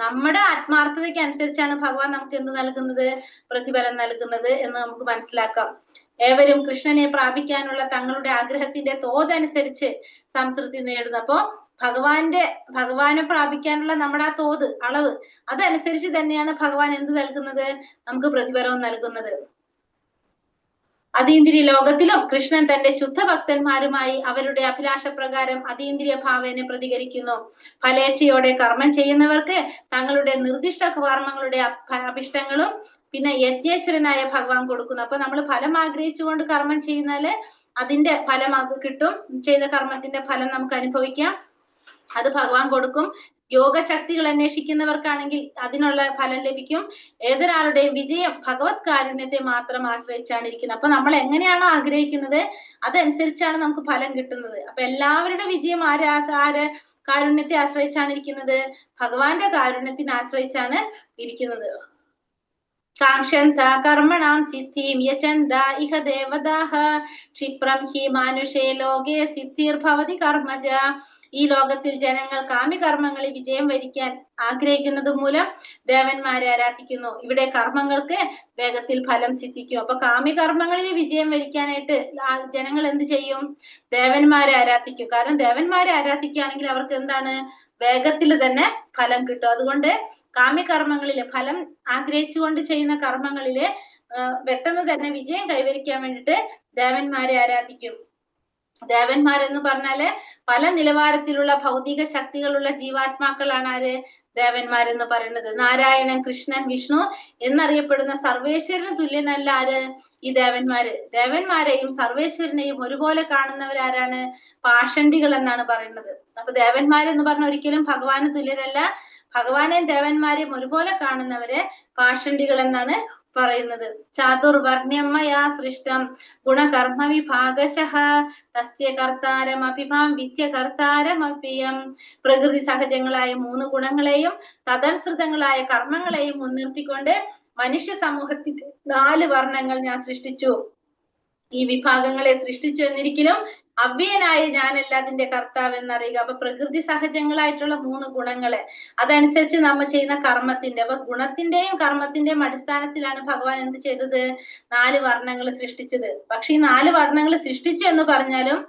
നമ്മുടെ ആത്മാർത്ഥതയ്ക്ക് അനുസരിച്ചാണ് ഭഗവാൻ നമുക്ക് എന്ത് നൽകുന്നത്? പ്രതിഫലം നൽകുന്നത് എന്ന് നമുക്ക് മനസ്സിലാക്കാം. ഏവരും കൃഷ്ണനെ പ്രാപിക്കാനുള്ള തങ്ങളുടെ ആഗ്രഹത്തിന്റെ തോതനുസരിച്ച് സംതൃപ്തി നേടുന്നു. അപ്പോ ഭഗവാനെ പ്രാപിക്കാനുള്ള നമ്മുടെ ആ തോത്, അളവ്, അതനുസരിച്ച് തന്നെയാണ് ഭഗവാൻ എന്ത് നൽകുന്നത്? നമുക്ക് പ്രതിഫലവും നൽകുന്നത്. അതീന്ദ്രിയ ലോകത്തിലും കൃഷ്ണൻ തന്റെ ശുദ്ധഭക്തന്മാരുമായി അവരുടെ അഭിലാഷപ്രകാരം അതീന്ദ്രിയ ഭാവേനെ പ്രതികരിക്കുന്നു. ഫലേച്ഛയോടെ കർമ്മം ചെയ്യുന്നവർക്ക് തങ്ങളുടെ നിർദ്ദിഷ്ട കർമ്മങ്ങളുടെ അഭിഷ്ടങ്ങളും പിന്നെ യജ്ഞേശ്വരനായ ഭഗവാൻ കൊടുക്കുന്നു. അപ്പൊ നമ്മൾ ഫലം ആഗ്രഹിച്ചുകൊണ്ട് കർമ്മം ചെയ്യുന്നാല് അതിന്റെ ഫലം കിട്ടും. ചെയ്ത കർമ്മത്തിന്റെ ഫലം നമുക്ക് അനുഭവിക്കാം, അത് ഭഗവാൻ കൊടുക്കും. യോഗശക്തികൾ അന്വേഷിക്കുന്നവർക്കാണെങ്കിൽ അതിനുള്ള ഫലം ലഭിക്കും. ഏതൊരാളുടെയും വിജയം ഭഗവത് കാരുണ്യത്തെ മാത്രം ആശ്രയിച്ചാണ് ഇരിക്കുന്നത്. അപ്പൊ നമ്മൾ എങ്ങനെയാണോ ആഗ്രഹിക്കുന്നത് അതനുസരിച്ചാണ് നമുക്ക് ഫലം കിട്ടുന്നത്. അപ്പൊ എല്ലാവരുടെ വിജയം ആര് കാരുണ്യത്തെ ആശ്രയിച്ചാണ് ഇരിക്കുന്നത്? ഭഗവാന്റെ കാരുണ്യത്തിനെ ആശ്രയിച്ചാണ് ഇരിക്കുന്നത്. കാക്ഷന്ത കർമ്മണാം സിദ്ധിം യചന്ത ഇഹ ദേവതാഃ ക്ഷിപ്രം he മാനുഷേ ലോകേ സിദ്ധിർഭവതി കർമ്മജ. ഈ ലോകത്തിൽ ജനങ്ങൾ കാമ്യകർമ്മങ്ങളിൽ വിജയം വരിക്കാൻ ആഗ്രഹിക്കുന്നത് മൂലം ദേവന്മാരെ ആരാധിക്കുന്നു. ഇവിടെ കർമ്മങ്ങൾക്ക് വേഗത്തിൽ ഫലം സിദ്ധിക്കും. അപ്പൊ കാമ്യകർമ്മങ്ങളിൽ വിജയം വരിക്കാനായിട്ട് ജനങ്ങൾ എന്ത് ചെയ്യും? ദേവന്മാരെ ആരാധിക്കും. കാരണം ദേവന്മാരെ ആരാധിക്കുകയാണെങ്കിൽ അവർക്ക് എന്താണ്? വേഗത്തിൽ തന്നെ ഫലം കിട്ടും. അതുകൊണ്ട് കാമ്യകർമ്മങ്ങളില് ഫലം ആഗ്രഹിച്ചുകൊണ്ട് ചെയ്യുന്ന കർമ്മങ്ങളില് പെട്ടെന്ന് തന്നെ വിജയം കൈവരിക്കാൻ വേണ്ടിയിട്ട് ദേവന്മാരെ ആരാധിക്കും. ദേവന്മാരെന്ന് പറഞ്ഞാല് പല നിലവാരത്തിലുള്ള ഭൗതിക ശക്തികളുള്ള ജീവാത്മാക്കളാണ് ആര്? ദേവന്മാരെന്ന് പറയുന്നത്. നാരായണൻ, കൃഷ്ണൻ, വിഷ്ണു എന്നറിയപ്പെടുന്ന സർവേശ്വരന് തുല്യനല്ല ആര്? ഈ ദേവന്മാര്. ദേവന്മാരെയും സർവേശ്വരനെയും ഒരുപോലെ കാണുന്നവരാരാണ്? പാഷണ്ഡികൾ എന്നാണ് പറയുന്നത്. അപ്പൊ ദേവന്മാരെന്ന് പറഞ്ഞ ഒരിക്കലും ഭഗവാന് തുല്യരല്ല. ഭഗവാനെയും ദേവന്മാരെയും ഒരുപോലെ കാണുന്നവരെ പാഷണ്ഡികൾ എന്നാണ് പറയുന്നത്. ചാതുർവർണ്യം മയാ സൃഷ്ടം ഗുണകർമ്മ വിഭാഗശഃ തസ്യ കർത്താരമഭിമാം വിദ്യ കർത്താരമപ്യം. പ്രകൃതി സഹജങ്ങളായ 3 ഗുണങ്ങളെയും തദനുസൃതങ്ങളായ കർമ്മങ്ങളെയും മുൻനിർത്തിക്കൊണ്ട് മനുഷ്യ സമൂഹത്തിന്റെ 4 വർണ്ണങ്ങൾ ഞാൻ സൃഷ്ടിച്ചു. ഈ വിഭാഗങ്ങളെ സൃഷ്ടിച്ചു എന്നിരിക്കലും അവ്യനായ ഞാനല്ല അതിന്റെ കർത്താവ് എന്നറിയുക. അപ്പൊ പ്രകൃതി സഹജങ്ങളായിട്ടുള്ള 3 ഗുണങ്ങളെ അതനുസരിച്ച് നമ്മൾ ചെയ്യുന്ന കർമ്മത്തിന്റെ, അപ്പൊ ഗുണത്തിന്റെയും കർമ്മത്തിന്റെയും അടിസ്ഥാനത്തിലാണ് ഭഗവാൻ എന്ത് ചെയ്തത്? 4 വർണ്ണങ്ങൾ സൃഷ്ടിച്ചത്. പക്ഷെ ഈ 4 വർണ്ണങ്ങൾ സൃഷ്ടിച്ചു എന്ന് പറഞ്ഞാലും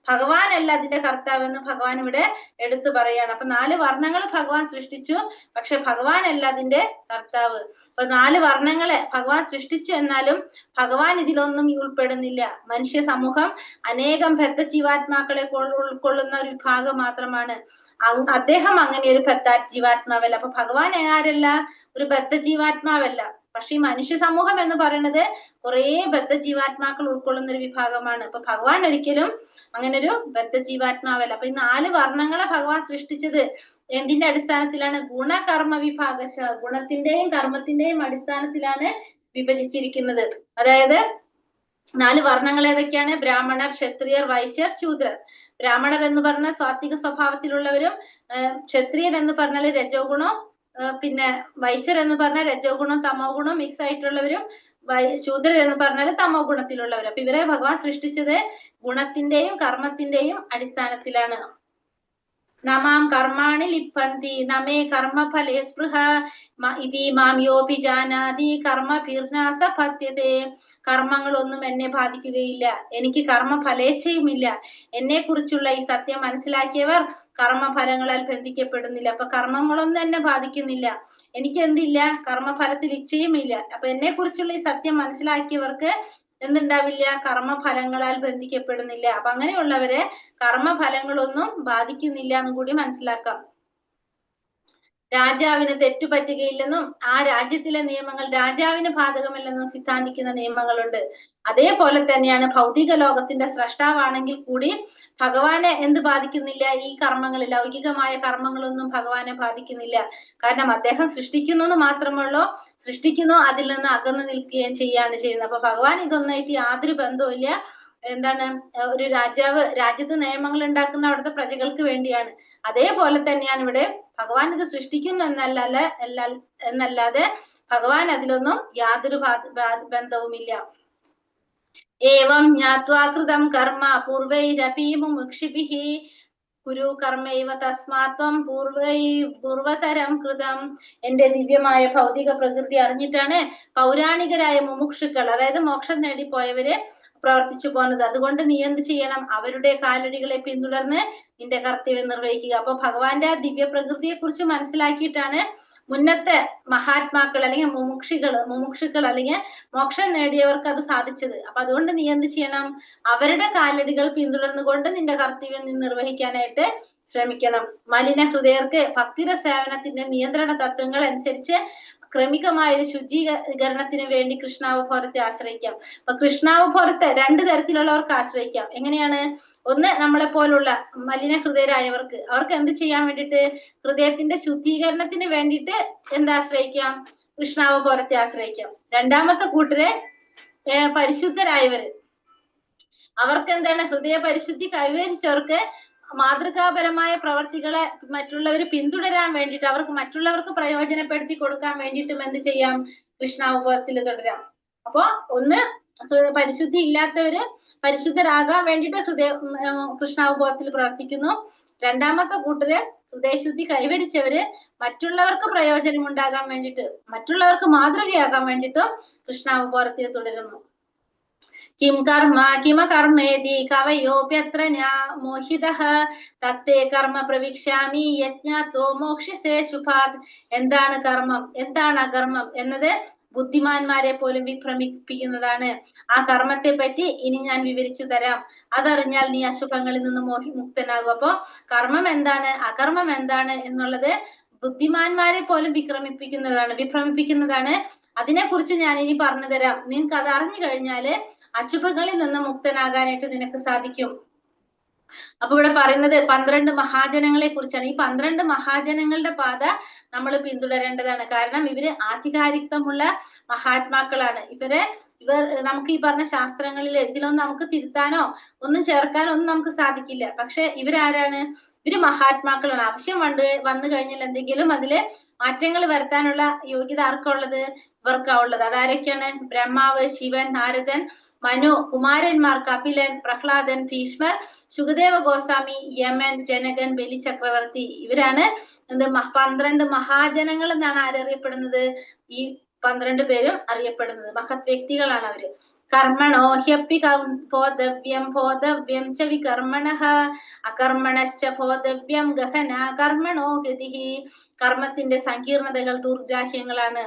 ഭഗവാനല്ല അതിന്റെ കർത്താവ് എന്ന് ഭഗവാൻ ഇവിടെ എടുത്തു പറയാണ്. അപ്പൊ 4 വർണ്ണങ്ങൾ ഭഗവാൻ സൃഷ്ടിച്ചു, പക്ഷെ ഭഗവാനല്ല അതിന്റെ കർത്താവ്. അപ്പൊ 4 വർണ്ണങ്ങളെ ഭഗവാൻ സൃഷ്ടിച്ചു എന്നാലും ഭഗവാൻ ഇതിലൊന്നും ഉൾപ്പെടുന്നില്ല. മനുഷ്യ സമൂഹം അനേകം ബദ്ധ ജീവാത്മാക്കളെ ഉൾക്കൊള്ളുന്ന ഒരു വിഭാഗം മാത്രമാണ്. അദ്ദേഹം അങ്ങനെ ഒരു ബദ്ധ ജീവാത്മാവല്ല. അപ്പൊ ഭഗവാൻ ആരല്ല? ഒരു ബദ്ധ ജീവാത്മാവല്ല. പക്ഷെ ഈ മനുഷ്യ സമൂഹം എന്ന് പറയുന്നത് കുറേ ബദ്ധ ജീവാത്മാക്കൾ ഉൾക്കൊള്ളുന്ന ഒരു വിഭാഗമാണ്. അപ്പൊ ഭഗവാൻ ഒരിക്കലും അങ്ങനെ ഒരു ബദ്ധ ജീവാത്മാവല്ല. അപ്പൊ ഈ 4 വർണ്ണങ്ങളെ ഭഗവാൻ സൃഷ്ടിച്ചത് എന്തിന്റെ അടിസ്ഥാനത്തിലാണ്? ഗുണകർമ്മ വിഭാഗശ, ഗുണത്തിന്റെയും കർമ്മത്തിന്റെയും അടിസ്ഥാനത്തിലാണ് വിഭജിച്ചിരിക്കുന്നത്. അതായത് 4 വർണ്ണങ്ങൾ ഏതൊക്കെയാണ്? ബ്രാഹ്മണർ, ക്ഷത്രിയർ, വൈശ്യർ, ശൂദ്രർ. ബ്രാഹ്മണർ എന്ന് പറഞ്ഞാൽ സാത്വിക സ്വഭാവത്തിലുള്ളവരും, ക്ഷത്രിയർ എന്ന് പറഞ്ഞാൽ രജോ ഗുണം, പിന്നെ വൈശ്യർ എന്ന് പറഞ്ഞാൽ രജോ ഗുണം തമോ ഗുണം മിക്സ് ആയിട്ടുള്ളവരും, ശൂദ്രർ എന്ന് പറഞ്ഞാൽ തമോ ഗുണത്തിലുള്ളവരും. അപ്പൊ ഇവരെ ഭഗവാൻ സൃഷ്ടിച്ചത് ഗുണത്തിന്റെയും കർമ്മത്തിന്റെയും അടിസ്ഥാനത്തിലാണ്. നമാം കർമാണി ലിപ്പന്തി നമേ കർമ്മഫലേ സ്പൃഹ ഇതി മാം യോപി ജാനാതി കർമ്മ ഭീർനാസ പത്യതേ. കർമ്മങ്ങളൊന്നും എന്നെ ബാധിക്കുകയില്ല, എനിക്ക് കർമ്മഫലേച്ഛയുമില്ല. എന്നെ കുറിച്ചുള്ള ഈ സത്യം മനസ്സിലാക്കിയവർ കർമ്മഫലങ്ങളാൽ ബന്ധിക്കപ്പെടുന്നില്ല. അപ്പൊ കർമ്മങ്ങളൊന്നും എന്നെ ബാധിക്കുന്നില്ല, എനിക്ക് എന്തില്ല? കർമ്മഫലത്തിൽ ഇച്ഛയുമില്ല. അപ്പൊ എന്നെ കുറിച്ചുള്ള ഈ സത്യം മനസ്സിലാക്കിയവർക്ക് എന്തുണ്ടാവില്ല? കർമ്മഫലങ്ങളാൽ ബന്ധിക്കപ്പെടുന്നില്ല. അപ്പൊ അങ്ങനെയുള്ളവരെ കർമ്മഫലങ്ങളൊന്നും ബാധിക്കുന്നില്ല എന്നും കൂടി മനസ്സിലാക്കാം. രാജാവിന് തെറ്റുപറ്റുകയില്ലെന്നും ആ രാജ്യത്തിലെ നിയമങ്ങൾ രാജാവിന് ബാധകമല്ലെന്നും സിദ്ധാന്തിക്കുന്ന നിയമങ്ങളുണ്ട്. അതേപോലെ തന്നെയാണ് ഭൗതിക ലോകത്തിന്റെ സ്രഷ്ടാവാണെങ്കിൽ കൂടി ഭഗവാനെ എന്ത് ബാധിക്കുന്നില്ല? ഈ കർമ്മങ്ങൾ, ലൗകികമായ കർമ്മങ്ങളൊന്നും ഭഗവാനെ ബാധിക്കുന്നില്ല. കാരണം അദ്ദേഹം സൃഷ്ടിക്കുന്നു എന്ന് മാത്രമുള്ളൂ, സൃഷ്ടിക്കുന്നു, അതിൽ നിന്ന് അകന്നു നിൽക്കുകയും ചെയ്യാണ് ചെയ്യുന്നത്. അപ്പൊ ഭഗവാൻ ഇതൊന്നായിട്ട് യാതൊരു ബന്ധവും ഇല്ല. എന്താണ് ഒരു രാജാവ് രാജ്യത്ത് നിയമങ്ങൾ ഉണ്ടാക്കുന്ന അവിടുത്തെ പ്രജകൾക്ക് വേണ്ടിയാണ്. അതേപോലെ തന്നെയാണ് ഇവിടെ ഭഗവാൻ ഇത് സൃഷ്ടിക്കുന്നു എന്നല്ലാതെ ഭഗവാൻ അതിലൊന്നും യാതൊരു ബന്ധവുമില്ല. ഏവം ജ്ഞാത്വാ കൃതം കർമ്മ പൂർവൈരപി മുമുക്ഷിഭിഃ കുരു കർമ്മൈവ തസ്മാത്വം പൂർവതരം കൃതം. എന്റെ ദിവ്യമായ ഭൗതിക പ്രകൃതി അറിഞ്ഞിട്ടാണ് പൗരാണികരായ മുമുക്ഷുക്കൾ, അതായത് മോക്ഷം നേടിപ്പോയവര് പ്രവർത്തിച്ചു പോകുന്നത്. അതുകൊണ്ട് നീ എന്ത് ചെയ്യണം? അവരുടെ കാലടികളെ പിന്തുടർന്ന് നിന്റെ കർത്തവ്യം നിർവഹിക്കുക. അപ്പൊ ഭഗവാന്റെ ആ ദിവ്യ പ്രകൃതിയെ കുറിച്ച് മനസ്സിലാക്കിയിട്ടാണ് മുന്നത്തെ മഹാത്മാക്കൾ അല്ലെങ്കിൽ മുമുക്ഷുക്കൾ അല്ലെങ്കിൽ മോക്ഷം നേടിയവർക്ക് അത് സാധിച്ചത്. അപ്പൊ അതുകൊണ്ട് നീ എന്ത് ചെയ്യണം? അവരുടെ കാലടികൾ പിന്തുടർന്നുകൊണ്ട് നിന്റെ കർത്തവ്യം നീ നിർവഹിക്കാനായിട്ട് ശ്രമിക്കണം. മലിന ഹൃദയർക്ക് ഭക്തിര സേവനത്തിന്റെ നിയന്ത്രണ തത്വങ്ങൾ അനുസരിച്ച് ക്രമികമായ ഒരു ശുചീകരണത്തിന് വേണ്ടി കൃഷ്ണാവബോധത്തെ ആശ്രയിക്കാം. അപ്പൊ കൃഷ്ണാവബോധത്തെ 2 തരത്തിലുള്ളവർക്ക് ആശ്രയിക്കാം. എങ്ങനെയാണ്? ഒന്ന്, നമ്മളെ പോലുള്ള മലിന ഹൃദയരായവർക്ക്, അവർക്ക് എന്ത് ചെയ്യാൻ വേണ്ടിയിട്ട്? ഹൃദയത്തിന്റെ ശുദ്ധീകരണത്തിന് വേണ്ടിയിട്ട് എന്താശ്രയിക്കാം? കൃഷ്ണാവബോധത്തെ ആശ്രയിക്കാം. രണ്ടാമത്തെ കൂട്ടരെ പരിശുദ്ധരായവര്, അവർക്ക് എന്താണ്? ഹൃദയ പരിശുദ്ധി കൈവരിച്ചവർക്ക് മാതൃകാപരമായ പ്രവർത്തികളെ മറ്റുള്ളവര് പിന്തുടരാൻ വേണ്ടിയിട്ട്, അവർക്ക് മറ്റുള്ളവർക്ക് പ്രയോജനപ്പെടുത്തി കൊടുക്കാൻ വേണ്ടിയിട്ടും എന്ത് ചെയ്യാം? കൃഷ്ണാവബോധത്തിൽ തുടരാം. അപ്പൊ ഒന്ന്, പരിശുദ്ധി ഇല്ലാത്തവര് പരിശുദ്ധരാകാൻ വേണ്ടിയിട്ട് കൃഷ്ണാവബോധത്തിൽ പ്രവർത്തിക്കുന്നു. രണ്ടാമത്തെ കൂട്ടര് ഹൃദയശുദ്ധി കൈവരിച്ചവര് മറ്റുള്ളവർക്ക് പ്രയോജനം ഉണ്ടാകാൻ വേണ്ടിയിട്ട്, മറ്റുള്ളവർക്ക് മാതൃകയാകാൻ വേണ്ടിയിട്ടും കൃഷ്ണാവബോധത്തിൽ തുടരുന്നു. കിം കർമ്മ കിമ കർമ്മേതി കവയോപ്യത്ര മോഹിതഃ തത്തേ കർമ്മ പ്രവിക്ഷ്യാമി യജ്ഞാതോ മോക്ഷ്യസേ ശുഭാത്. എന്താണ് കർമ്മം, എന്താണ് അകർമ്മം എന്നത് ബുദ്ധിമാന്മാരെ പോലും വിഭ്രമിപ്പിക്കുന്നതാണ്. ആ കർമ്മത്തെ പറ്റി ഇനി ഞാൻ വിവരിച്ചു തരാം. അതറിഞ്ഞാൽ നീ അശുഭങ്ങളിൽ നിന്ന് മുക്തനാകും. അപ്പൊ കർമ്മം എന്താണ്, അകർമ്മം എന്താണ് എന്നുള്ളത് ബുദ്ധിമാന്മാരെ പോലും വിഭ്രമിപ്പിക്കുന്നതാണ്. അതിനെ കുറിച്ച് ഞാൻ ഇനി പറഞ്ഞു തരാം. നിനക്ക് അത് അറിഞ്ഞു കഴിഞ്ഞാല് അശുഭങ്ങളിൽ നിന്ന് മുക്തനാകാനായിട്ട് നിനക്ക് സാധിക്കും. അപ്പൊ ഇവിടെ പറയുന്നത് 12 മഹാജനങ്ങളെ കുറിച്ചാണ്. ഈ 12 മഹാജനങ്ങളുടെ പാത നമ്മൾ പിന്തുടരേണ്ടതാണ്. കാരണം ഇവര് ആധികാരികത്വമുള്ള മഹാത്മാക്കളാണ്. ഇവർ നമുക്ക് ഈ പറഞ്ഞ ശാസ്ത്രങ്ങളിൽ ഇതിലൊന്നും നമുക്ക് തിരുത്താനോ ഒന്നും ചേർക്കാനോ ഒന്നും നമുക്ക് സാധിക്കില്ല. പക്ഷെ ഇവരാരാണ്? ഇവര് മഹാത്മാക്കളാണ്. ആവശ്യം വന്നു കഴിഞ്ഞാൽ എന്തെങ്കിലും അതില് മാറ്റങ്ങൾ വരുത്താനുള്ള യോഗ്യത ആർക്കുള്ളത്? ഇവർക്കാ ഉള്ളത്. അതാരൊക്കെയാണ്? ബ്രഹ്മാവ്, ശിവൻ, നാരദൻ, മനു, കുമാരന്മാർ, കപിലൻ, പ്രഹ്ലാദൻ, ഭീഷ്മർ, ശുഖദേവ ഗോസ്വാമി, യമൻ, ജനകൻ, ബലി ചക്രവർത്തി. ഇവരാണ് എന്ത് 12 മഹാജനങ്ങൾ എന്നാണ് ആരറിയപ്പെടുന്നത്? ഈ 12 പേരും അറിയപ്പെടുന്നത്. മഹത് വ്യക്തികളാണ് അവര്. കർമ്മണോ ഹ്യപ്പി ഭോതവ്യം ഭോതവ്യം ച വികർമ്മണഃ അകർമ്മണശ്ച ഭോതവ്യം ഗഹന കർമ്മണോ ഗതിഃ. കർമ്മത്തിന്റെ സങ്കീർണതകൾ ദുർഗ്രാഹ്യങ്ങളാണ്.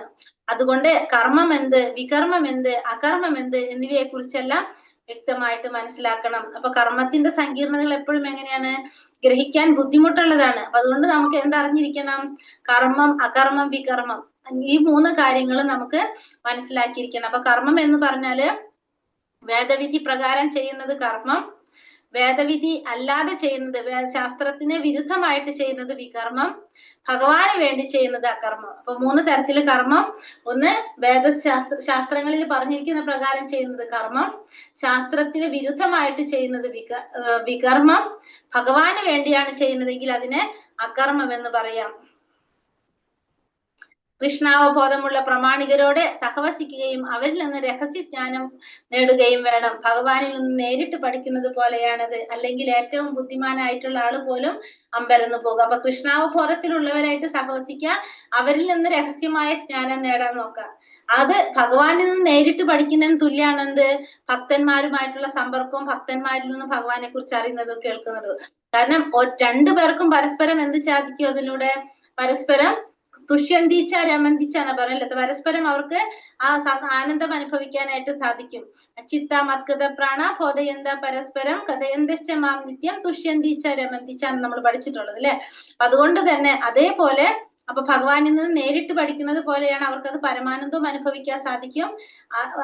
അതുകൊണ്ട് കർമ്മം എന്ത്, വികർമ്മം എന്ത്, അകർമ്മം എന്ത് എന്നിവയെ കുറിച്ചെല്ലാം വ്യക്തമായിട്ട് മനസ്സിലാക്കണം. അപ്പൊ കർമ്മത്തിന്റെ സങ്കീർണതകൾ എപ്പോഴും എങ്ങനെയാണ്? ഗ്രഹിക്കാൻ ബുദ്ധിമുട്ടുള്ളതാണ്. അപ്പൊ അതുകൊണ്ട് നമുക്ക് എന്തറിഞ്ഞിരിക്കണം? കർമ്മം, അകർമ്മം, വികർമ്മം, ഈ 3 കാര്യങ്ങളും നമുക്ക് മനസ്സിലാക്കിയിരിക്കണം. അപ്പൊ കർമ്മം എന്ന് പറഞ്ഞാല് വേദവിധി പ്രകാരം ചെയ്യുന്നത് കർമ്മം, വേദവിധി അല്ലാതെ ചെയ്യുന്നത്, ശാസ്ത്രത്തിന് വിരുദ്ധമായിട്ട് ചെയ്യുന്നത് വികർമ്മം, ഭഗവാന് വേണ്ടി ചെയ്യുന്നത് അകർമ്മം. അപ്പൊ 3 തരത്തില് കർമ്മം. ഒന്ന്, ശാസ്ത്രങ്ങളിൽ പറഞ്ഞിരിക്കുന്ന പ്രകാരം ചെയ്യുന്നത് കർമ്മം, ശാസ്ത്രത്തിന് വിരുദ്ധമായിട്ട് ചെയ്യുന്നത് വികർമ്മം, ഭഗവാന് വേണ്ടിയാണ് ചെയ്യുന്നതെങ്കിൽ അതിനെ അകർമ്മം എന്ന് പറയാം. കൃഷ്ണാവബോധമുള്ള പ്രമാണികരോട് സഹവസിക്കുകയും അവരിൽ നിന്ന് രഹസ്യജ്ഞാനം നേടുകയും വേണം. ഭഗവാനിൽ നിന്ന് നേരിട്ട് പഠിക്കുന്നത് പോലെയാണത്. അല്ലെങ്കിൽ ഏറ്റവും ബുദ്ധിമാനായിട്ടുള്ള ആള് പോലും അമ്പരന്ന് പോകും. അപ്പൊ കൃഷ്ണാവബോധത്തിലുള്ളവരായിട്ട് സഹവസിക്കുക, അവരിൽ നിന്ന് രഹസ്യമായ ജ്ഞാനം നേടാൻ നോക്കുക. അത് ഭഗവാനിൽ നിന്ന് നേരിട്ട് പഠിക്കുന്നതിന് തുല്യാണെന്ത്? ഭക്തന്മാരുമായിട്ടുള്ള സമ്പർക്കവും ഭക്തന്മാരിൽ നിന്ന് ഭഗവാനെ കുറിച്ച് അറിയുന്നതും കേൾക്കുന്നതും. കാരണം രണ്ടു പേർക്കും പരസ്പരം എന്ത് സാധിക്കും? അതിലൂടെ പരസ്പരം തുഷ്യന്തിച്ച രമന്തിച്ച എന്ന് പറയല്ലേ, പരസ്പരം അവർക്ക് ആ ആനന്ദം അനുഭവിക്കാനായിട്ട് സാധിക്കും. ചിത്ത മത്കഥ പ്രാണ ബോധയന്ത പരസ്പരം കഥയന്തശ്ച മാം നിത്യം തുഷ്യന്തിച്ച രമന്തിച്ച എന്ന് നമ്മൾ പഠിച്ചിട്ടുള്ളത് അല്ലെ. അതുകൊണ്ട് തന്നെ അതേപോലെ അപ്പൊ ഭഗവാനിൽ നിന്ന് നേരിട്ട് പഠിക്കുന്നത് പോലെയാണ് അവർക്കത് പരമാനന്ദവും അനുഭവിക്കാൻ സാധിക്കും.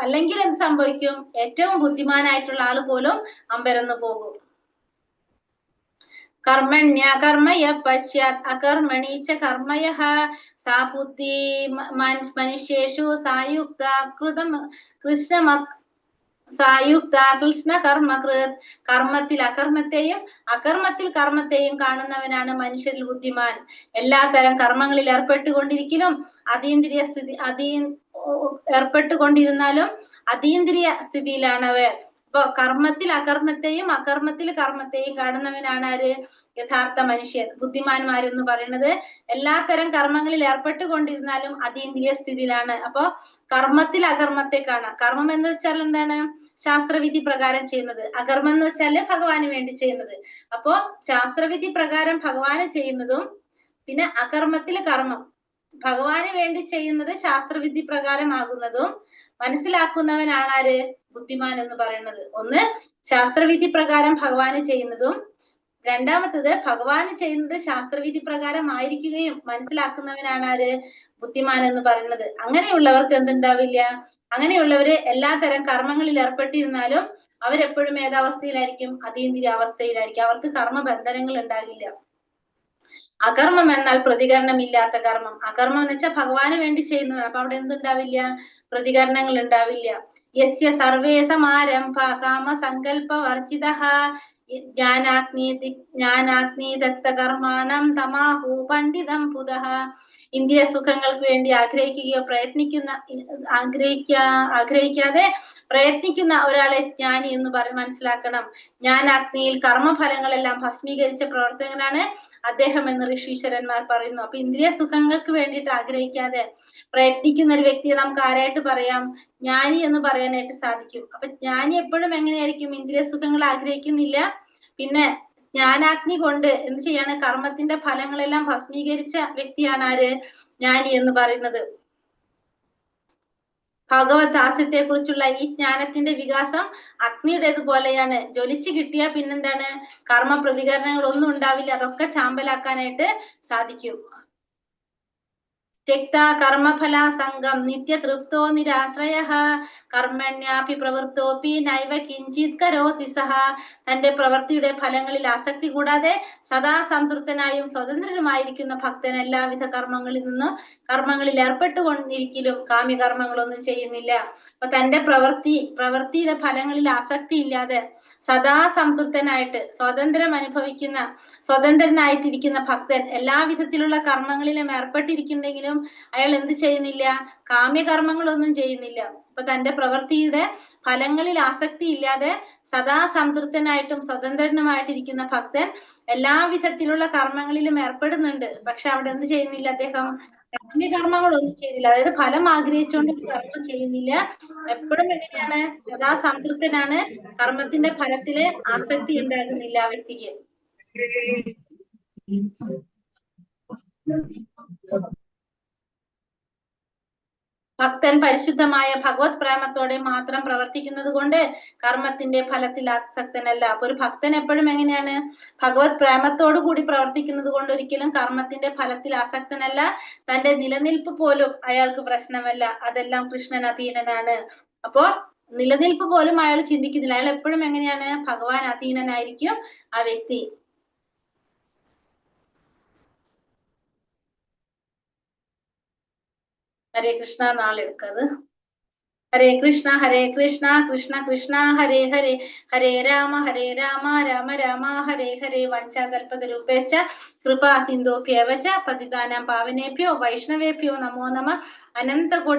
അല്ലെങ്കിൽ എന്ത് സംഭവിക്കും? ഏറ്റവും ബുദ്ധിമാനായിട്ടുള്ള ആള് പോലും അമ്പരന്ന് പോകും. കർമ്മണ്യ കർമ്മയ പശ്യാത് അകർമ്മണി ച കർമ്മയഃ സാ ബുദ്ധി മനുഷ്യേഷു സായുക്ത കൃതം കൃഷ്ണ സായുക്ത കൃഷ്ണ കർമ്മകൃത്. കർമ്മത്തിൽ അകർമ്മത്തെയും അകർമ്മത്തിൽ കർമ്മത്തെയും കാണുന്നവനാണ് മനുഷ്യരിൽ ബുദ്ധിമാൻ. എല്ലാ തരം കർമ്മങ്ങളിൽ ഏർപ്പെട്ടുകൊണ്ടിരിക്കലും അതീന്ദ്രിയ സ്ഥിതി ഏർപ്പെട്ടുകൊണ്ടിരുന്നാലും അതീന്ദ്രിയ സ്ഥിതിയിലാണ് അവർ. അപ്പൊ കർമ്മത്തിൽ അകർമ്മത്തെയും അകർമ്മത്തിൽ കർമ്മത്തെയും കാണുന്നവനാണ് ആര്? യഥാർത്ഥ മനുഷ്യൻ. ബുദ്ധിമാന്മാരെന്ന് പറയുന്നത് എല്ലാ തരം കർമ്മങ്ങളിൽ ഏർപ്പെട്ടുകൊണ്ടിരുന്നാലും അതീന്ദ്രിയ സ്ഥിതിയിലാണ്. അപ്പൊ കർമ്മത്തിൽ അകർമ്മത്തെ കാണാം. കർമ്മം എന്ന് വെച്ചാൽ എന്താണ്? ശാസ്ത്രവിധി പ്രകാരം ചെയ്യുന്നത്. അകർമ്മം എന്ന് വെച്ചാല് ഭഗവാന് വേണ്ടി ചെയ്യുന്നത്. അപ്പോ ശാസ്ത്രവിധി പ്രകാരം ഭഗവാന് ചെയ്യുന്നതും പിന്നെ അകർമ്മത്തിൽ കർമ്മം ഭഗവാന് വേണ്ടി ചെയ്യുന്നത് ശാസ്ത്രവിധി പ്രകാരമാകുന്നതും മനസ്സിലാക്കുന്നവനാണ് ആര്? ബുദ്ധിമാൻ എന്ന് പറയുന്നത്. ഒന്ന്, ശാസ്ത്രവിധി പ്രകാരം ഭഗവാന് ചെയ്യുന്നതും, രണ്ടാമത്തത് ഭഗവാന് ചെയ്യുന്നത് ശാസ്ത്രവിധി പ്രകാരം ആയിരിക്കുകയും മനസ്സിലാക്കുന്നവനാണ് ആര്? ബുദ്ധിമാൻ എന്ന് പറയുന്നത്. അങ്ങനെയുള്ളവർക്ക് എന്തുണ്ടാവില്ല? അങ്ങനെയുള്ളവര് എല്ലാ തരം കർമ്മങ്ങളിൽ ഏർപ്പെട്ടിരുന്നാലും അവരെപ്പോഴും ഏതവസ്ഥയിലായിരിക്കും? അതീന്ദ്രിയ അവസ്ഥയിലായിരിക്കും. അവർക്ക് കർമ്മബന്ധനങ്ങൾ ഉണ്ടാകില്ല. അകർമ്മം എന്നാൽ പ്രതികരണമില്ലാത്ത കർമ്മം. അകർമ്മം എന്ന് വെച്ചാൽ ഭഗവാന് വേണ്ടി ചെയ്യുന്നതാണ്. അപ്പൊ അവിടെ എന്തുണ്ടാവില്ല? പ്രതികരണങ്ങൾ ഉണ്ടാവില്ല. യസ്യ സർവേ സമാരംഭ കാമ സങ്കൽപ്പ വർജിതഃ ജ്ഞാനാഗ്നി ദത്ത കർമാണം തമാഹു പണ്ഡിതം പുതഃ. ഇന്ദ്രിയ സുഖങ്ങൾക്ക് വേണ്ടി ആഗ്രഹിക്കുകയോ ആഗ്രഹിക്കാതെ പ്രയത്നിക്കുന്ന ഒരാളെ ജ്ഞാനി എന്ന് മനസ്സിലാക്കണം. ജ്ഞാനാഗ്നിയിൽ കർമ്മഫലങ്ങളെല്ലാം ഭസ്മീകരിച്ച പ്രവർത്തകനാണ് അദ്ദേഹം എന്ന് ഋഷീശ്വരന്മാർ പറയുന്നു. അപ്പൊ ഇന്ദ്രിയ സുഖങ്ങൾക്ക് വേണ്ടിയിട്ട് ആഗ്രഹിക്കാതെ പ്രയത്നിക്കുന്ന ഒരു വ്യക്തിയെ നമുക്ക് ആരായിട്ട് പറയാം? ജ്ഞാനി എന്ന് പറയാനായിട്ട് സാധിക്കും. അപ്പൊ ജ്ഞാനി എപ്പോഴും എങ്ങനെയായിരിക്കും? ഇന്ദ്രിയ സുഖങ്ങൾ ആഗ്രഹിക്കുന്നില്ല. പിന്നെ ജ്ഞാനാഗ്നി കൊണ്ട് എന്ത് ചെയ്യാണ്? കർമ്മത്തിന്റെ ഫലങ്ങളെല്ലാം ഭസ്മീകരിച്ച വ്യക്തിയാണ് ആര്? ജ്ഞാനി എന്ന് പറയുന്നത്. ഭഗവത് ദാസ്യത്തെ കുറിച്ചുള്ള ഈ ജ്ഞാനത്തിന്റെ വികാസം അഗ്നിയുടേതുപോലെയാണ്. ജ്വലിച്ചു കിട്ടിയാൽ പിന്നെന്താണ്, കർമ്മ പ്രതികരണങ്ങളൊന്നും ഉണ്ടാവില്ല, അതൊക്കെ ചാമ്പലാക്കാനായിട്ട് സാധിക്കും. ത്യക്ത കർമ്മഫല സംഘം നിത്യതൃപ്തോ നിരാശ്രയഃ കർമ്മണ്യാപി പ്രവൃത്തോപി നൈവ കിഞ്ചിത് കരോതി സഹ. തന്റെ പ്രവൃത്തിയുടെ ഫലങ്ങളിൽ ആസക്തി കൂടാതെ സദാ സംതൃപ്തനായും സ്വതന്ത്രനുമായിരിക്കുന്ന ഭക്തൻ എല്ലാവിധ കർമ്മങ്ങളിൽ നിന്നും കർമ്മങ്ങളിൽ ഏർപ്പെട്ടുകൊണ്ടിരിക്കലും കാമ്യകർമ്മങ്ങളൊന്നും ചെയ്യുന്നില്ല. അപ്പൊ തന്റെ പ്രവൃത്തിയുടെ ഫലങ്ങളിൽ ആസക്തി ഇല്ലാതെ സദാ സംതൃപ്തനായിട്ട് സ്വതന്ത്രം അനുഭവിക്കുന്ന സ്വതന്ത്രനായിട്ടിരിക്കുന്ന ഭക്തൻ എല്ലാവിധത്തിലുള്ള കർമ്മങ്ങളിലും ഏർപ്പെട്ടിരിക്കുന്നെങ്കിലും അയാൾ എന്ത് ചെയ്യുന്നില്ല, കാമ്യകർമ്മങ്ങളൊന്നും ചെയ്യുന്നില്ല. അപ്പൊ തന്റെ പ്രവൃത്തിയുടെ ഫലങ്ങളിൽ ആസക്തി ഇല്ലാതെ സദാ സംതൃപ്തനായിട്ടും സ്വതന്ത്രനുമായിട്ടിരിക്കുന്ന ഭക്തൻ എല്ലാവിധത്തിലുള്ള കർമ്മങ്ങളിലും ഏർപ്പെടുന്നുണ്ട്. പക്ഷെ അവിടെ എന്ത് ചെയ്യുന്നില്ല, അദ്ദേഹം കാമ്യകർമ്മങ്ങളൊന്നും ചെയ്യുന്നില്ല. അതായത് ഫലം ആഗ്രഹിച്ചുകൊണ്ട് ഒരു കർമ്മം ചെയ്യുന്നില്ല. എപ്പോഴും എങ്ങനെയാണ്, സദാ സംതൃപ്തനാണ്, കർമ്മത്തിന്റെ ഫലത്തില് ആസക്തി ഉണ്ടാകുന്നില്ല ആ വ്യക്തിക്ക്. ഭക്തൻ പരിശുദ്ധമായ ഭഗവത് പ്രേമത്തോടെ മാത്രം പ്രവർത്തിക്കുന്നത് കൊണ്ട് കർമ്മത്തിന്റെ ഫലത്തിൽ ആസക്തനല്ല. അപ്പൊ ഒരു ഭക്തൻ എപ്പോഴും എങ്ങനെയാണ്, ഭഗവത് പ്രേമത്തോടു കൂടി പ്രവർത്തിക്കുന്നത് കൊണ്ട് ഒരിക്കലും കർമ്മത്തിന്റെ ഫലത്തിൽ ആസക്തനല്ല. തന്റെ നിലനിൽപ്പ് പോലും അയാൾക്ക് പ്രശ്നമല്ല, അതെല്ലാം കൃഷ്ണൻ അധീനനാണ്. അപ്പോ നിലനിൽപ്പ് പോലും അയാൾ ചിന്തിക്കുന്നില്ല. അയാൾ എപ്പോഴും എങ്ങനെയാണ്, ഭഗവാൻ അധീനനായിരിക്കും ആ വ്യക്തി. ഹരേ കൃഷ്ണ. നാളെ എടുക്കാത്. ഹരേ കൃഷ്ണ ഹരേ കൃഷ്ണ കൃഷ്ണ കൃഷ്ണ ഹരേ ഹരേ ഹരേ രാമ ഹരേ രാമ രാമ രാമ ഹരേ ഹരേ. വഞ്ചാകൽപതരൂപേശ്ച കൃപാ സിന്ധുഭ്യവച പതിതാനാം പാവനേഭ്യോ വൈഷ്ണവേഭ്യോ നമോ നമ. അനന്തകോടി